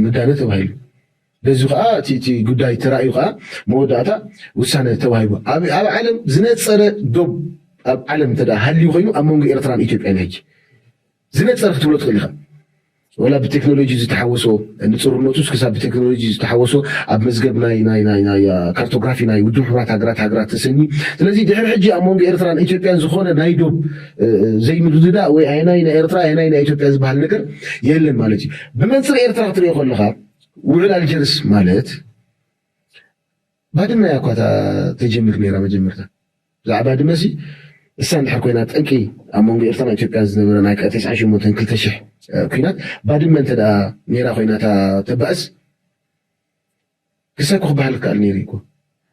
ንዳነ ተባሂሉ። በዚ ከዓ እቲ ጉዳይ ተራእዩ ከዓ መወዳእታ ውሳነ ተዋሂቡ። ኣብ ዓለም ዝነፀረ ዶብ ኣብ ዓለም እንተ ሃልዩ ኮይኑ ኣብ መንጎ ኤርትራን ኢትዮጵያን ሕጂ ዝነፀረ ክትብሎ ትኽእል ኢኻ። ወላ ብቴክኖሎጂ ዝተሓወሶ ንፅርነቱ እስክሳ ብቴክኖሎጂ ዝተሓወሶ ኣብ መዝገብ ናይ ናይ ናይ ናይ ካርቶግራፊ ናይ ውድብ ሕቡራት ሃገራት ሃገራት ተሰኒ ስለዚ ድሕሪ ሕጂ ኣብ መንጎ ኤርትራን ኢትዮጵያን ዝኾነ ናይ ዶብ ዘይምርድዳእ ወይ ኣየናይ ናይ ኤርትራ ኣየናይ ናይ ኢትዮጵያ ዝበሃል ነገር የለን ማለት እዩ ብመንፅር ኤርትራ ክትሪኦ ከለኻ ውዕል ኣልጀርስ ማለት ባድመ እያ እኳ ተጀምር ነይራ መጀመርታ ብዛዕባ ባድመ ሲ እሳ እንድሕር ኮይና ጠንቂ ኣብ መንጎ ኤርትራን ኢትዮጵያን ዝነበረ ናይ ተስዓን ሸሞንተን ክልተ ሽሕ ኩናት ባድመ እንተ ነይራ ኮይና ተባእስ ክሳይ ኮ ክበሃል ክከኣል ነይሩ እኮ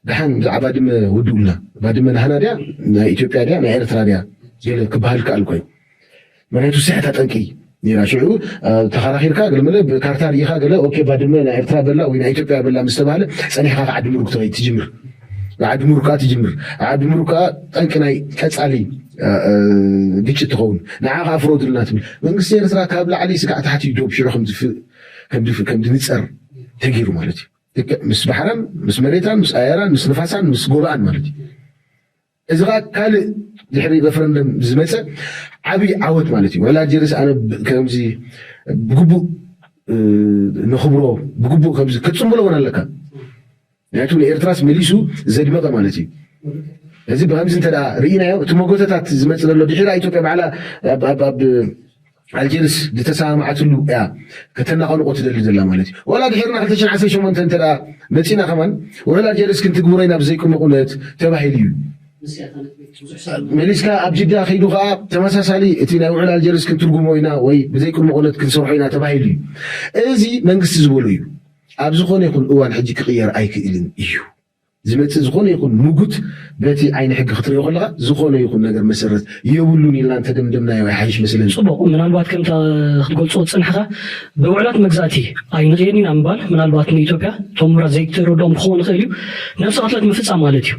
ደሓን ብዛዕባ ባድመ ውድኡልና ባድመ ናህና ድያ ናይ ኢትዮጵያ ድያ ናይ ኤርትራ ድያ ገለ ክበሃል ክከኣል ኮይኑ ምክንያቱ ስሕታ ጠንቂ ነይራ ሽዑ ተኸራኺርካ ገለመለ ብካርታ ርኢኻ ገለ ኦኬ ባድመ ናይ ኤርትራ በላ ወይ ናይ ኢትዮጵያ በላ ምስ ተባህለ ጸኒሕካ ከዓዲ ምሩክ ትኸይድ ትጅምር ንዓዲ ምሩክ ከዓ ትጅምር ዓዲ ምሩክ ከዓ ጠንቂ ናይ ቀጻሊ ግጭት ትኸውን ንዓ ከዓ ፍረዱልና ትብል መንግስቲ ኤርትራ ካብ ላዕሊ ስጋዕ ታሕቲ ዶብ ሽዑ ከም ድንጸር ተገይሩ ማለት እዩ ምስ ባሕራን ምስ መሬታን ምስ ኣየራን ምስ ንፋሳን ምስ ጎብኣን ማለት እዩ እዚ ከዓ ካልእ ድሕሪ ረፈረንደም ዝመፀ ዓብይ ዓወት ማለት እዩ ውዕል ኣልጀርስ ኣነ ከምዚ ብግቡእ ነኽብሮ ብግቡእ ከምዚ ክትፅምብሎ እውን ኣለካ ምክንያቱ ንኤርትራስ መሊሱ ዘድመቐ ማለት እዩ እዚ ብከምዚ እንተ ርኢናዮ እቲ መጎተታት ዝመፅ ዘሎ ድሕራ ኢትዮጵያ ባዕላ ኣብ ኣልጀርስ ዝተሰማማዓትሉ እያ ከተናቐንቆ ትደሊ ዘላ ማለት እዩ ዋላ ድሕርና ክልተ ሽሕን ዓሰርተ ሸሞንተን እንተ መፂና ከማን ውዕል ኣልጀርስ ክንትግብሮ ኢና ብዘይቅድመ ቁነት ተባሂሉ እዩ መሊስካ ኣብ ጅዳ ከይዱ ከዓ ተመሳሳሊ እቲ ናይ ውዕል ኣልጀርስ ክንትርጉሞ ኢና ወይ ብዘይቅድመ ቁነት ክንሰርሖ ኢና ተባሂሉ እዩ እዚ መንግስቲ ዝበሎ እዩ ኣብ ዝኾነ ይኹን እዋን ሕጂ ክቕየር ኣይክእልን እዩ ዝመፅእ ዝኾነ ይኹን ምጉት በቲ ዓይኒ ሕጊ ክትሪኦ ከለኻ ዝኾነ ይኹን ነገር መሰረት የብሉን ኢልና እንተደምደምናዮ ኣይሓይሽ መስለኒ። ፅቡቕ፣ ምናልባት ከምታ ክትገልፆ ዝፀናሕኻ ብውዕላት መግዛእቲ ኣይንቕየድን ኢና ምባል ምናልባት ንኢትዮጵያ እቶም ምሁራት ዘይተረድኦም ክኸውን ይኽእል እዩ። ነብሰ ቅትለት ምፍፃም ማለት እዩ።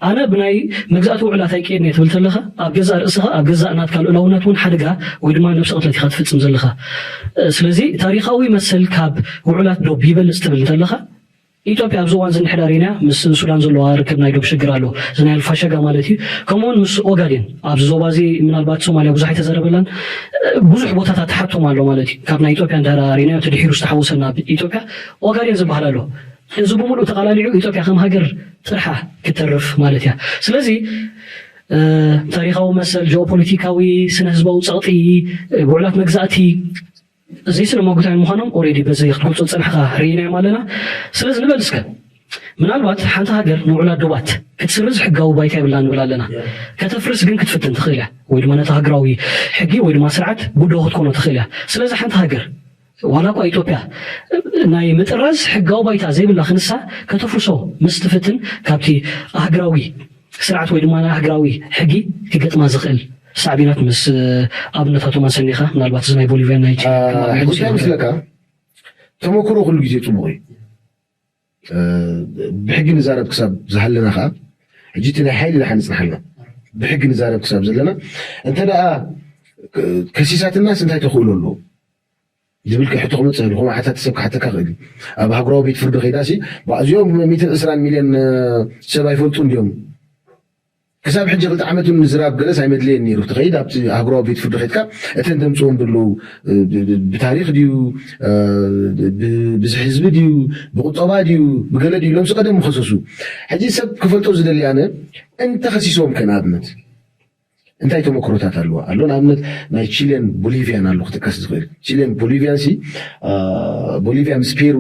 ኣነ ብናይ መግዛእቲ ውዕላት ኣይቅየድን እየ ትብል ተለኻ ኣብ ገዛእ ርእስኻ ኣብ ገዛእ ናትካ ልኡላውነት እውን ሓደጋ ወይ ድማ ነብሰ ቅትለት ኢኻ ትፍፅም ዘለኻ። ስለዚ ታሪኻዊ መሰል ካብ ውዕላት ዶብ ይበልፅ ትብል እንተለኻ ኢትዮጵያ ኣብዚ እዋን እዚ እንድሕር ርኢናያ ምስ ሱዳን ዘለዋ ርክብ ናይ ዶብ ሽግር ኣሎ እዚ ናይ ኣልፋሸጋ ማለት እዩ ከምኡውን ምስ ኦጋዴን ኣብዚ ዞባ እዚ ምናልባት ሶማልያ ብዙሕ ኣይተዘረበላን ብዙሕ ቦታታት ተሓቶም ኣሎ ማለት እዩ ካብ ናይ ኢትዮጵያ እንድሕር ርኢናዮ እቲ ድሒሩ ዝተሓወሰና ኢትዮጵያ ኦጋዴን ዝበሃል ኣሎ እዚ ብምሉእ ተቓላሊዑ ኢትዮጵያ ከም ሃገር ጥርሓ ክትተርፍ ማለት እያ ስለዚ ታሪኻዊ መሰል፣ ጂኦፖለቲካዊ፣ ስነ ህዝባዊ ጸቕጢ፣ ውዕላት መግዛእቲ ዘይስነ መጉታያን ምዃኖም ኦሬዲ በዚ ክትገልጾ ዝጸናሕካ ርኢናዮም ኣለና። ስለዚ ንበል እስከ ምናልባት ሓንቲ ሃገር ንውዕላት ዶባት ክትስርዝ ሕጋዊ ባይታ የብላ ንብል ኣለና። ከተፍርስ ግን ክትፍትን ትኽእል እያ፣ ወይ ድማ ነቲ ሃገራዊ ሕጊ ወይ ድማ ስርዓት ጉዶ ክትኮኖ ትኽእል እያ። ስለዚ ሓንቲ ሃገር ዋላ እኳ ኢትዮጵያ ናይ ምጥራዝ ሕጋዊ ባይታ ዘይብላ ክንሳ ከተፍርሶ ምስ ትፍትን ካብቲ ሃገራዊ ስርዓት ወይ ድማ ናይ ሃገራዊ ሕጊ ክገጥማ ዝኽእል ሳዕቤናት ምስ ኣብነታቶም ኣሰኒኻ ምናልባት እዚ ናይ ቦሊቪያን ናይ ቺሊ ሕጂ እንታይ ምስለካ ተመክሮ ኩሉ ግዜ ፅቡቅ እዩ። ብሕጊ ንዛረብ ክሳብ ዝሃለና ከዓ ሕጂ እቲ ናይ ሓይሊ ድሓን ንፅናሓልና ብሕጊ ንዛረብ ክሳብ ዘለና እንተ ደኣ ከሲሳትናስ እንታይ ተኽእሎ ኣለዎ ዝብል ሕቶ ክመፅእ ይኽእል። ከምኡ ሓታቲ ሰብ ክሓተካ ክእል እዩ። ኣብ ሃገራዊ ቤት ፍርዲ ከይዳ ሲ እዚኦም ሚእትን ዕስራን ሚልዮን ሰብ ኣይፈልጡ እንዲዮም ክሳብ ሕጂ ክልተ ዓመት እውን ምዝራብ ገለስ ኣይመድለየን ነይሩ። ክትኸይድ ኣብቲ ኣህጉራዊ ቤት ፍርዲ ከድካ እተን ዘምፅኦም ዘለዉ ብታሪክ ድዩ ብብዝሒ ህዝቢ ድዩ ብቁጠባ ድዩ ብገለ ድዩ ኢሎም ቀደም ምኸሰሱ። ሕጂ ሰብ ክፈልጦ ዝደሊ ኣነ እንተኸሲሶም ከ ንኣብነት እንታይ ተመክሮታት ኣለዋ ኣሎ ንኣብነት ናይ ቺለን ቦሊቪያን ኣሎ ክጥቀስ ዝኽእል። ቺለን ቦሊቪያን ሲ ቦሊቪያ ምስ ፔሩ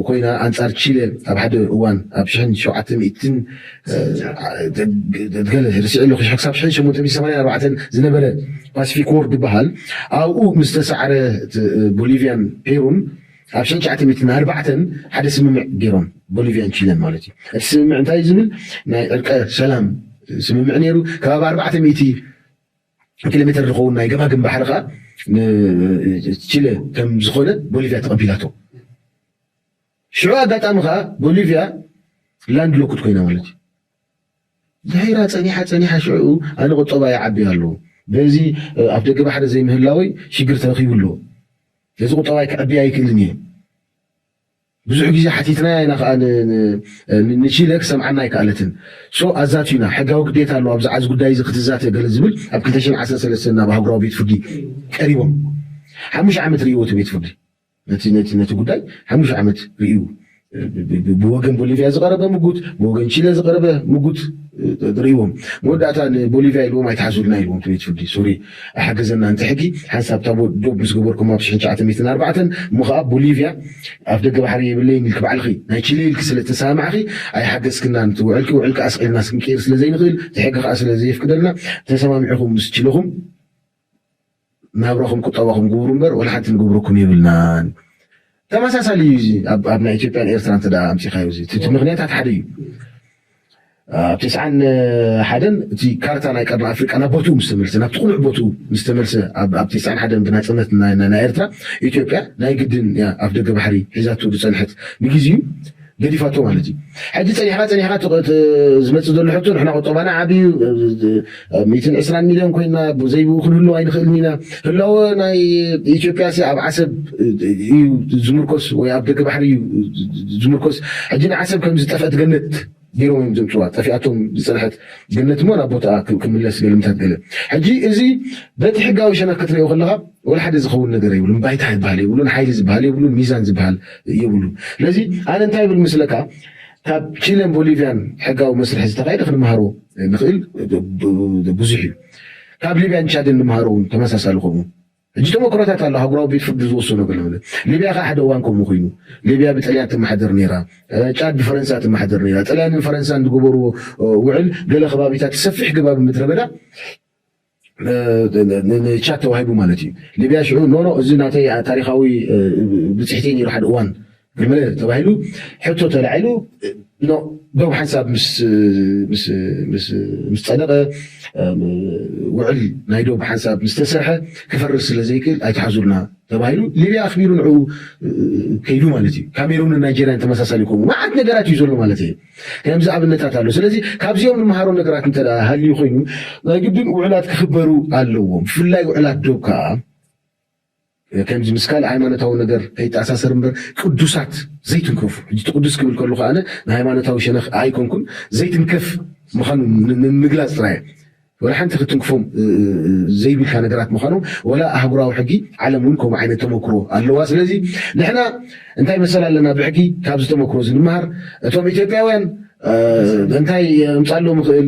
ኮይና ኣንፃር ቺለ ኣብ ሓደ እዋን ኣብ ሽሕን ሸውዓተ ሚእትን ገለ ርስዒ ኣለኹ ክሳብ ሽሕን ሸሞንተ ሚእትን ሰማንያን ኣርባዕተን ዝነበረ ፓሲፊክ ዎር ዝበሃል ኣብኡ ምስ ተሳዕረ ቦሊቪያን ፔሩን ኣብ ሽሕን ትሽዓተ ሚእትን ኣርባዕተን ሓደ ስምምዕ ገይሮም ቦሊቪያን ቺለን ማለት እዩ። እቲ ስምምዕ እንታይ ዝብል ናይ ዕርቀ ሰላም ስምምዕ ነይሩ። ከባቢ ኣርባዕተ ሚእቲ ኪሎ ሜትር ዝኸውን ናይ ገማግም ባሕሪ ከዓ ንቺለ ከም ዝኾነ ቦሊቪያ ተቐቢላቶ። ሽዑ ኣጋጣሚ ከዓ ቦሊቪያ ላንድ ሎክድ ኮይና ማለት እዩ። ድሒራ ፀኒሓ ፀኒሓ ሽዑ ኣነ ቁጠባ ይዓቢ ኣለዎ በዚ ኣብ ደገ ባሕሪ ዘይምህላወይ ሽግር ተረኺቡ ኣለዎ። ነዚ ቁጠባይ ክዕብያ ኣይክእልን እየ። ብዙሕ ግዜ ሓቲትና ኢና ከዓ ንቺለ ክሰምዓና ኣይከኣለትን። ሶ ኣዛትዩና ሕጋዊ ግዴታ ኣለዎ ኣብዚ ዓዚ ጉዳይ እዚ ክትዛተ ገለ ዝብል ኣብ ክልተ ሽሕን ዓሰርተ ሰለስተን ናብ ኣህጉራዊ ቤት ፍርዲ ቀሪቦም ሓሙሽተ ዓመት ርእይዎ እቲ ቤት ፍርዲ ነቲ ጉዳይ ሓሙሽተ ዓመት ርእዩ ብወገን ቦሊቪያ ዝቐረበ ምጉት ብወገን ቺለ ዝቐረበ ምጉት ርእዎም መወዳእታ ንቦሊቪያ ኢልዎም ኣይትሓዙልና ኢልዎም ቤት ፍርዲ ሶሪ ኣይሓገዘና እንተ ሕጊ ሓንሳብ እታ ዶብ ምስ ገበርኩም ኣብ ሽሕን ትሽዓተ ሚእትን ኣርባዕተን እሞ ከዓ ቦሊቪያ ኣብ ደገ ባሕሪ የብለይን ኢልክ ባዕልኺ ናይ ቺለ ኢልክ ስለ ተሰማማዕኺ ኣይሓገዝክናን እቲ ውዕልኪ ውዕልኪ ኣስቒልና ክንቅይር ስለ ዘይንኽእል እቲ ሕጊ ከዓ ስለ ዘየፍቅደልና ተሰማሚዕኹም ምስ ቺለኹም ናብራኹም ቁጠባኹም ግበሩ እምበር ወላ ሓንቲ ንገብረኩም የብልናን። ተመሳሳሊ እዩ እዚ ኣብ ናይ ኢትዮጵያን ኤርትራ እንተ ኣምፂኻዮ እዚ እቲ ምክንያታት ሓደ እዩ። ኣብ ተስዓን ሓደን እቲ ካርታ ናይ ቀርኒ ኣፍሪቃ ናብ ቦትኡ ምስ ተመልሰ ናብቲ ቁኑዕ ቦትኡ ምስ ተመልሰ ኣብ ተስዓን ሓደን ብናፅነት ናይ ኤርትራ ኢትዮጵያ ናይ ግድን ኣብ ደገ ባሕሪ ሒዛቶ ዝፀንሐት ንግዜኡ ገዲፋቶ ማለት እዩ። ሕጂ ፀኒሕካ ፀኒሕካ ዝመፅእ ዘሎ ሕቶ ንሕና ቁጠባና ዓብዩ ሚእትን ዕስራን ሚልዮን ኮይና ዘይብኡ ክንህልው ኣይንኽእልን ኢና። ህላወ ናይ ኢትዮጵያ ሲ ኣብ ዓሰብ እዩ ዝምርኮስ ወይ ኣብ ደገ ባሕሪ እዩ ዝምርኮስ። ሕጂ ንዓሰብ ከም ዝጠፍአት ገነት ገይሮም እዮም ዘምፅዋ ጠፊኣቶም ዝፀንሐት ገነት እሞ ናብ ቦታኣ ክምለስ ገልምታት ገለ ሕጂ እዚ በቲ ሕጋዊ ሸነክ ክትሪኦ ከለካ ወላ ሓደ ዝኸውን ነገር የብሉን። ባይታ ዝበሃል የብሉን፣ ሓይሊ ዝበሃል የብሉን፣ ሚዛን ዝበሃል የብሉን። ስለዚ ኣነ እንታይ ይብል ምስለካ ካብ ቺለን ቦሊቪያን ሕጋዊ መስርሒ ዝተኻየደ ክንመሃሮ ንኽእል ብዙሕ እዩ። ካብ ሊብያን ቻድን ንምሃሮ እውን ተመሳሳሊ ከምኡ ሕጂ ተመክሮታት ኣሎ ሃገራዊ ቤት ፍርዲ ዝወሰኖ ገለ ሊብያ ከዓ ሓደ እዋን ከምኡ ኮይኑ ሊብያ ብጠልያን ትመሓደር ነይራ። ጫድ ብፈረንሳ ትመሓደር ነይራ። ጠልያንን ፈረንሳን ዝገበርዎ ውዕል ገለ ከባቢታት ሰፊሕ ገባቢ ምድረ በዳ ንቻድ ተዋሂቡ ማለት እዩ። ሊብያ ሽዑ ኖኖ እዚ ናተይ ታሪካዊ ብፅሕቲ ነይሩ ሓደ እዋን ገለ ተባሂሉ ሕቶ ተላዒሉ ዶብ ሓንሳብ ምስ ፀደቀ ውዕል ናይ ዶብ ሓንሳብ ምስ ተሰርሐ ክፈርስ ስለ ዘይክእል ኣይትሓዙልና ተባሂሉ ሊብያ ኣኽቢሩ ንዕኡ ከይዱ ማለት እዩ። ካሜሩንን ናይጀርያን ተመሳሳሊ ከምኡ መዓት ነገራት እዩ ዘሎ ማለት እዩ። ከምዚ ኣብነታት ኣሎ። ስለዚ ካብዚኦም ንምሃሮ ነገራት እንተ ሃልዩ ኮይኑ ናይ ግድን ውዕላት ክኽበሩ ኣለዎም። ብፍላይ ውዕላት ዶብ ከዓ ከምዚ ምስ ካልእ ሃይማኖታዊ ነገር ከይተኣሳሰር እምበር ቅዱሳት ዘይትንከፉ። ሕጂ እቲ ቅዱስ ክብል ከለኹ ኣነ ንሃይማኖታዊ ሸነኽ ኣይኮንኩን ዘይትንከፍ ምዃኑ ንምግላፅ ጥራይ ወላ ሓንቲ ክትንክፎም ዘይብልካ ነገራት ምዃኖም ወላ ኣህጉራዊ ሕጊ ዓለም እውን ከምኡ ዓይነት ተመክሮ ኣለዋ። ስለዚ ንሕና እንታይ መሰል ኣለና ብሕጊ ካብዚ ተመክሮ እዚ ንምሃር እቶም ኢትዮጵያውያን እንታይ ምፃሎም ይኽእል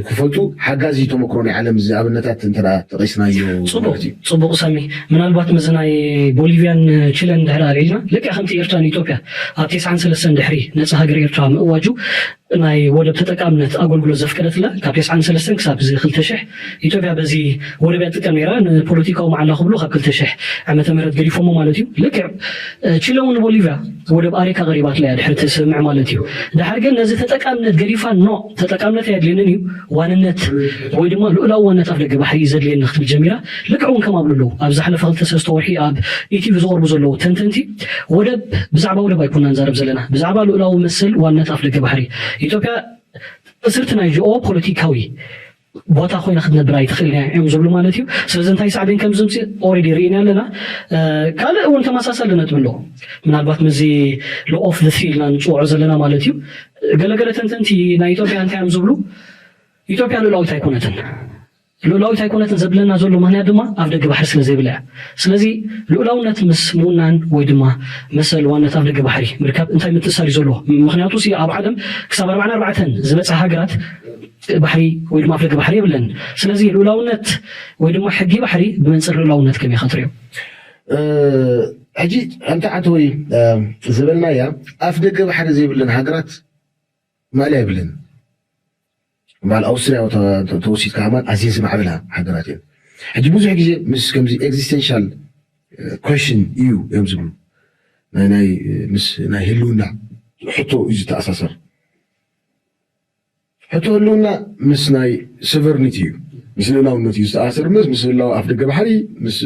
ክፈልጡ ሓጋዚ ተመክሮ ናይ ዓለም እዚ ኣብነታት እንተ ጠቂስናዮ። ፅቡቅ ሳሚ፣ ምናልባት ምስዚ ናይ ቦሊቪያን ቺለን ድሕሪ ኣልዒልና፣ ልክዕ ከምቲ ኤርትራን ኢትዮጵያ ኣብ ተስዓን ሰለስተን ድሕሪ ነፃ ሃገር ኤርትራ ምእዋጁ ናይ ወደብ ተጠቃምነት ኣገልግሎት ዘፍቀደትላ ካብ ተስዓን ሰለስተን ክሳብ እዚ ክልተ ሽሕ ኢትዮጵያ በዚ ወደብ እያ ትጥቀም ነይራ። ንፖለቲካዊ መዓላ ክብሉ ካብ ክልተ ሽሕ ዓመተ ምህረት ገዲፎሞ ማለት እዩ። ልክዕ ቺለ እውን ንቦሊቪያ ወደብ ኣሬካ ቀሪባትላ እያ ድሕሪ ትስምምዕ ማለት እዩ። ድሓር ግን ነዚ ተጠቃምነት ገዲፋ ኖ ተጠቃምነት ኣየድልየንን እዩ፣ ዋንነት ወይ ድማ ልኡላዊ ዋንነት ኣፍ ደገ ባሕሪ እዩ ዘድልየኒ ክትብል ጀሚራ። ልክዕ እውን ከም ኣብሉ ኣለዉ ኣብ ዝሓለፈ ክልተ ሰለስተ ወርሒ ኣብ ኢቲቪ ዝቐርቡ ዘለዉ ተንተንቲ ወደብ ብዛዕባ ወደብ ኣይኮና ንዛረብ ዘለና፣ ብዛዕባ ልኡላዊ መሰል ዋንነት ኣፍ ደገ ባሕሪ ኢትዮጵያ እስርቲ ናይ ጂኦ ፖለቲካዊ ቦታ ኮይና ክትነብር ኣይትኽእል እያ እዮም ዝብሉ ማለት እዩ። ስለዚ እንታይ ሳዕቤን ከም ዝምፅእ ኦሬዲ ርኢና ኣለና። ካልእ እውን ተመሳሳሊ ነጥቢ ኣሎ። ምናልባት ምስዚ ሎ ኦፍ ፊል ኢና ንፅውዖ ዘለና ማለት እዩ። ገለገለ ተንተንቲ ናይ ኢትዮጵያ እንታይ እዮም ዝብሉ? ኢትዮጵያ ልኡላዊት ኣይኮነትን። ልኡላዊት ኣይኮነትን ዘብለና ዘሎ ምክንያት ድማ ኣፍ ደገ ባሕሪ ስለ ዘይብላ እያ። ስለዚ ልኡላውነት ምስ ምውናን ወይ ድማ መሰል ዋነት ኣፍ ደገ ባሕሪ ምርካብ እንታይ ምትእሳር እዩ ዘለዎ? ምክንያቱ ሲ ኣብ ዓለም ክሳብ ኣርባዓን ኣርባዕተን ዝበፅሓ ሃገራት ባሕሪ ወይ ድማ ኣፍ ደገ ባሕሪ የብለን። ስለዚ ልኡላውነት ወይ ድማ ሕጊ ባሕሪ ብመንፅር ልኡላውነት ከመይ ክትሪኦ? ሕጂ ኣንተ ዓተወይ ዝበልናያ ኣፍ ደገ ባሕሪ ዘይብለን ሃገራት ማእለያ የብለን። በዓል ኣውስትርያ ተወሲድካ ከማን ኣዝየን ዝማዕበላ ሃገራት እየን። ሕጂ ብዙሕ ግዜ ምስ ከምዚ ኤግዚስቴንሻል ኮሽን እዩ እዮም ዝብሉ ናይ ናይ ምስ ናይ ህልውና ሕቶ እዩ ዝተኣሳሰር። ሕቶ ህልውና ምስ ናይ ሶቨርኒቲ እዩ ምስ ልእላውነት እዩ ዝተኣሳሰር። ምስ ምስ ህላው ኣፍ ደገ ባሕሪ ምስ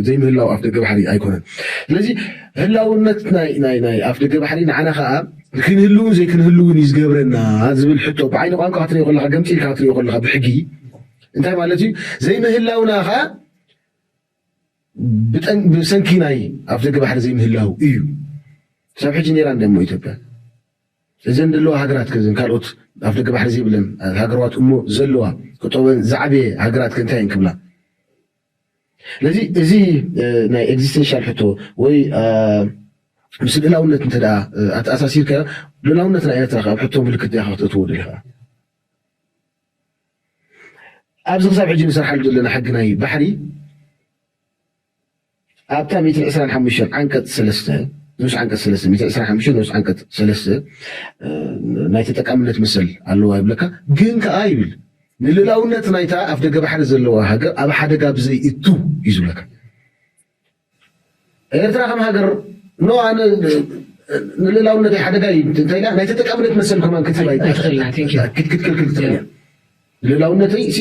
ዘይምህላው ኣፍ ደገ ባሕሪ ኣይኮነን። ስለዚ ህላውነት ናይ ናይ ናይ ኣፍ ደገ ባሕሪ ንዓና ከዓ ክንህልውን ዘይክንህልውን እዩ ዝገብረና ዝብል ሕቶ ብዓይኒ ቋንቋ ክትሪኦ ከለካ ገምፂልካ ክትሪኦ ከለካ ብሕጊ እንታይ ማለት እዩ? ዘይምህላውና ከዓ ብሰንኪ ናይ ኣፍ ደገ ባሕሪ ዘይምህላው እዩ። ክሳብ ሕጂ ነይራ እንደሞ ኢትዮጵያ እዘን ዘለዋ ሃገራት ከዘን ካልኦት ኣፍ ደገ ባሕሪ ዘይብለን ሃገራት እሞ ዘለዋ ክጠበን ዝዓበየ ሃገራት ከንታይ እየን ክብላ። ስለዚ እዚ ናይ ኤግዚስቴንሻል ሕቶ ወይ ምስ ልእላውነት እንተ ኣተኣሳሲርካ ልእላውነት ናይ ኤርትራ ካብ ሕቶ ምልክት ዲኻ ክትእትዎ ደሊኻ? ኣብዚ ክሳብ ሕጂ ንሰርሓሉ ዘለና ሕጊ ናይ ባሕሪ ኣብታ ሚእትን ዕስራን ሓሙሽተን ዓንቀፅ ሰለስተ ንኡስ ዓንቀፅ ሰለስተ ሚእትን ዕስራን ሓሙሽተን ንኡስ ዓንቀፅ ሰለስተ ናይ ተጠቃምነት መሰል ኣለዋ ይብለካ። ግን ከኣ ይብል ንልእላውነት ናይታ ኣፍ ደገ ባሕሪ ዘለዋ ሃገር ኣብ ሓደጋ ብዘይ እቱ እዩ ዝብለካ። ኤርትራ ከም ሃገር ኖ ኣነ ንልእላውነተይ ሓደጋ እዩ እንታይ ኢላ ናይ ተጠቃምነት መሰል ከማን ክትህብ ኣይትኽእልን ክትክልክል ትኽእል እያ። ልእላውነተይ ሲ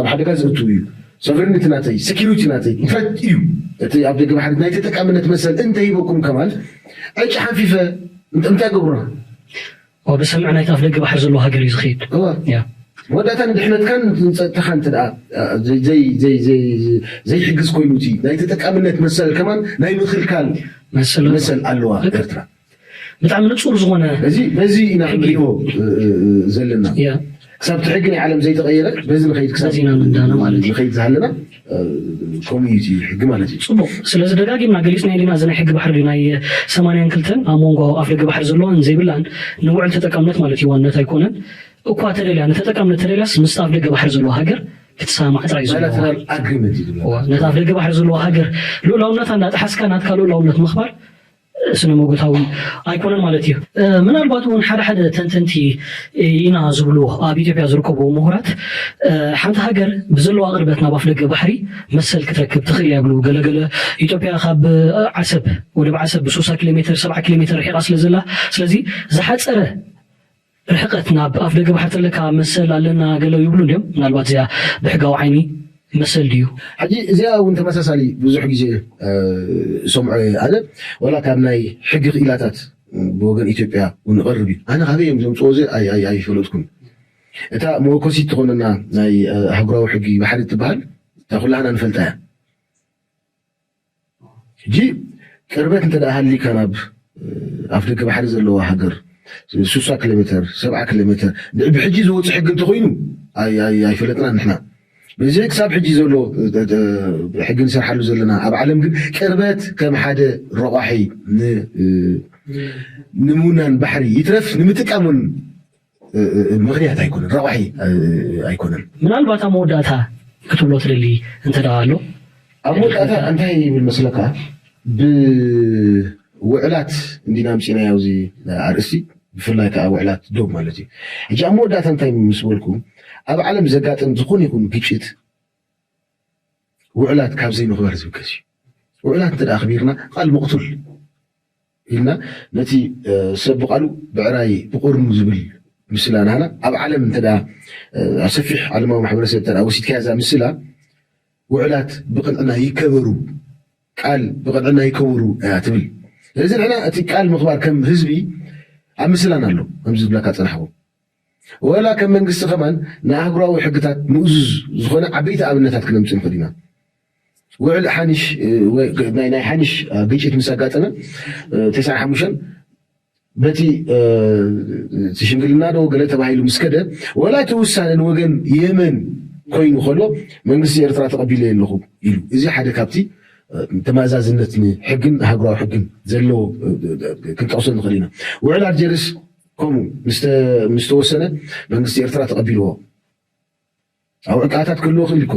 ኣብ ሓደጋ ዘእቱ እዩ። ሶቨርኒቲ ናተይ ሴኪሪቲ ናተይ ትረት እዩ። እቲ ኣብ ደገ ባሕሪ ናይ ተጠቃምነት መሰል እንተሂበኩም ከማን ዕጭ ሓንፊፈ እንታይ ገብሩና ብሰምዕ ናይቲ ኣፍ ደገ ባሕሪ ዘለዎ ሃገር እዩ ዝኸይድ። መወዳእታ ንድሕነትካን ንፀጥታኻን እንተ ዘይሕግዝ ኮይኑ እቲ ናይ ተጠቃምነት መሰል ከማን ናይ ምክልካል መሰል ኣለዋ ኤርትራ። ብጣዕሚ ንፁር ዝኾነ በዚ ኢና ክንሪኦ ዘለና ክሳብ እቲ ሕጊ ናይ ዓለም ዘይተቐየረ በዚ ንኸይድ ክሳብ ንኸይድ ዝሃለና ኮሚኒቲ ሕጊ ማለት እዩ። ፅቡቅ። ስለዚ ደጋጊምና ገሊፅና ኢና እዚ ናይ ሕጊ ባሕሪ ናይ ሰማንያን ክልተን ኣብ መንጎ ኣፍ ደገ ባሕሪ ዘለዋን ዘይብላን ንውዕል ተጠቃምነት ማለት እዩ ዋንነት ኣይኮነን። እኳ ተደልያ ንተጠቃምነት ተደልያስ ምስ ኣፍ ደገ ባሕሪ ዘለዎ ሃገር ክትሰማማዕ ጥራይ እዩ ዘለዎ። ባይላተራል ኣግሪመንት እዩ ዝብለና። እዋ፣ ነታ ኣፍ ደገ ባሕሪ ዘለዎ ሃገር ልኡላውነታ እንዳጠሓስካ ናትካ ልኡላውነት ምኽባር ስነ መጎታዊ ኣይኮነን ማለት እዩ። ምናልባት እውን ሓደ ሓደ ተንተንቲ ኢና ዝብሉ ኣብ ኢትዮጵያ ዝርከቡ ምሁራት ሓንቲ ሃገር ብዘለዋ ቅርበት ናብ ኣፍ ደገ ባሕሪ መሰል ክትረክብ ትኽእል እያ ይብሉ። ገለገለ ኢትዮጵያ ካብ ዓሰብ ወደብ ዓሰብ ብስሳ ኪሎ ሜትር ሰብዓ ኪሎ ሜትር ርሒቓ ስለ ዘላ ስለዚ ዝሓፀረ ርሕቀት ናብ ኣፍ ደገ ባሕሪ ተለካ መሰል ኣለና ገለ ይብሉ እንዲዮም። ምናልባት እዚኣ ብሕጋዊ ዓይኒ መሰል ድዩ? ሕጂ እዚኣ እውን ተመሳሳሊ ብዙሕ ግዜ ሰምዖ ኣነ ዋላ ካብ ናይ ሕጊ ክኢላታት ብወገን ኢትዮጵያ እውን ይቐርብ እዩ። ኣነ ካበይ እዮም ዘምፅዎ እዚ ኣይፈለጥኩን። እታ መወከሲት ትኾነና ናይ ኣህጉራዊ ሕጊ ባሕሪ ትበሃል እታ ኩላህና ንፈልጣ እያ። ሕጂ ቅርበት እንተ ደኣ ሃሊካ ናብ ኣፍ ደገ ባሕሪ ዘለዋ ሃገር ሱሳ ኪሎ ሜትር ሰብዓ ኪሎ ሜትር ብሕጂ ዝወፅእ ሕጊ እንተኮይኑ ኣይፈለጥናን ንሕና። በዚ ክሳብ ሕጂ ዘሎ ሕጊ ንሰርሓሉ ዘለና ኣብ ዓለም ግን ቅርበት ከም ሓደ ረቋሒ ን ንምውናን ባሕሪ ይትረፍ ንምጥቃም እውን ምኽንያት ኣይኮነን፣ ረቋሒ ኣይኮነን። ምናልባት ኣብ መወዳእታ ክትብሎ ትደሊ እንተ ደኣ ኣሎ? ኣብ መወዳእታ እንታይ ይብል መስለካ? ብውዕላት እንዲና ኣምፂናዮ እዚ ኣርእስቲ፣ ብፍላይ ከዓ ውዕላት ዶብ ማለት እዩ። ሕጂ ኣብ መወዳእታ እንታይ ምስ በልኩ፣ ኣብ ዓለም ዘጋጥም ዝኾነ ይኹን ግጭት ውዕላት ካብ ዘይምኽባር ዝብገስ እዩ። ውዕላት እንተ ኣኽቢርና ቃል መቕቱል ኢልና ነቲ ሰብ ብቃሉ ብዕራይ ብቆርኑ ዝብል ምስላ ናህና ኣብ ዓለም እንተ ኣብ ሰፊሕ ዓለማዊ ማሕበረሰብ እንተ ወሲድካያ እዛ ምስላ ውዕላት ብቕንዕና ይከበሩ፣ ቃል ብቕንዕና ይከበሩ እያ ትብል። ስለዚ ንሕና እቲ ቃል ምኽባር ከም ህዝቢ ኣብ ምስላና ኣሎ ከምዚ ዝብለካ ፀናሕዎ ወላ ከም መንግስቲ ከማን ንኣህጉራዊ ሕግታት ምእዙዝ ዝኾነ ዓበይቲ ኣብነታት ክነምፅእ ንኽእል ኢና። ውዕል ሓንሽ ናይ ሓንሽ ግጭት ምስ ኣጋጠመ ተስዓ ሓሙሽተ በቲ ሽምግልና ዶ ገለ ተባሂሉ ምስ ከደ ወላ እቲ ውሳነ ንወገን የመን ኮይኑ ከሎ መንግስቲ ኤርትራ ተቐቢለ ኣለኹ ኢሉ። እዚ ሓደ ካብቲ ተማእዛዝነት ንሕግን ኣህጉራዊ ሕግን ዘለዎ ክንጠቕሶ ንኽእል ኢና። ውዕል ኣልጀርስ ከምኡ ምስ ተወሰነ መንግስቲ ኤርትራ ተቐቢልዎ። ኣብ ዕቃታት ክህልዎ ክእል ይኮ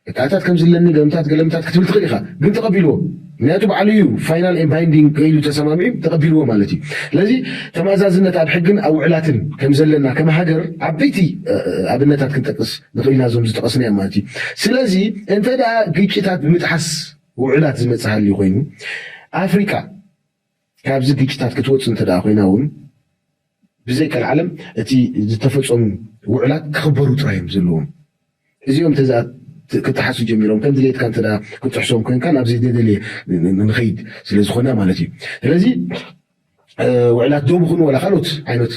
ዕቃታት ከም ዝለኒ ገለምታት ገለምታት ክትብል ትኽእል ኢኻ፣ ግን ተቐቢልዎ። ምክንያቱ ባዕሉ እዩ ፋይናል ኤንድ ባይንዲንግ ከይሉ ተሰማሚዑ ተቐቢልዎ ማለት እዩ። ስለዚ ተማእዛዝነት ኣብ ሕግን ኣብ ውዕላትን ከም ዘለና ከም ሃገር ዓበይቲ ኣብነታት ክንጠቅስ ንኽእል ኢና፣ እዞም ዝጠቐስናዮም ማለት እዩ። ስለዚ እንተ ደኣ ግጭታት ብምጥሓስ ውዕላት ዝመፅእ ሃልዩ ኮይኑ ኣፍሪቃ ካብዚ ግጭታት ክትወፅእ እንተ ደኣ ኮይና እውን ብዘይ ቀልዓለም እቲ ዝተፈፀሙ ውዕላት ክኽበሩ ጥራይ እዮም ዘለዎም። እዚኦም ተዛ ክጠሓሱ ጀሚሮም ከም ድሌትካ እንተ ክትጥሕሶም ኮይንካ ናብ ዘይደደልየ ንኸይድ ስለ ዝኾና ማለት እዩ። ስለዚ ውዕላት ዶብ ይኹን ወላ ካልኦት ዓይነት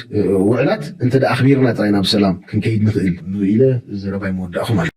ውዕላት እንተ ኣኽቢርና ጥራይ ናብ ሰላም ክንከይድ ንኽእል ኢለ ዘረባይ መወዳእኹ ማለት እዩ።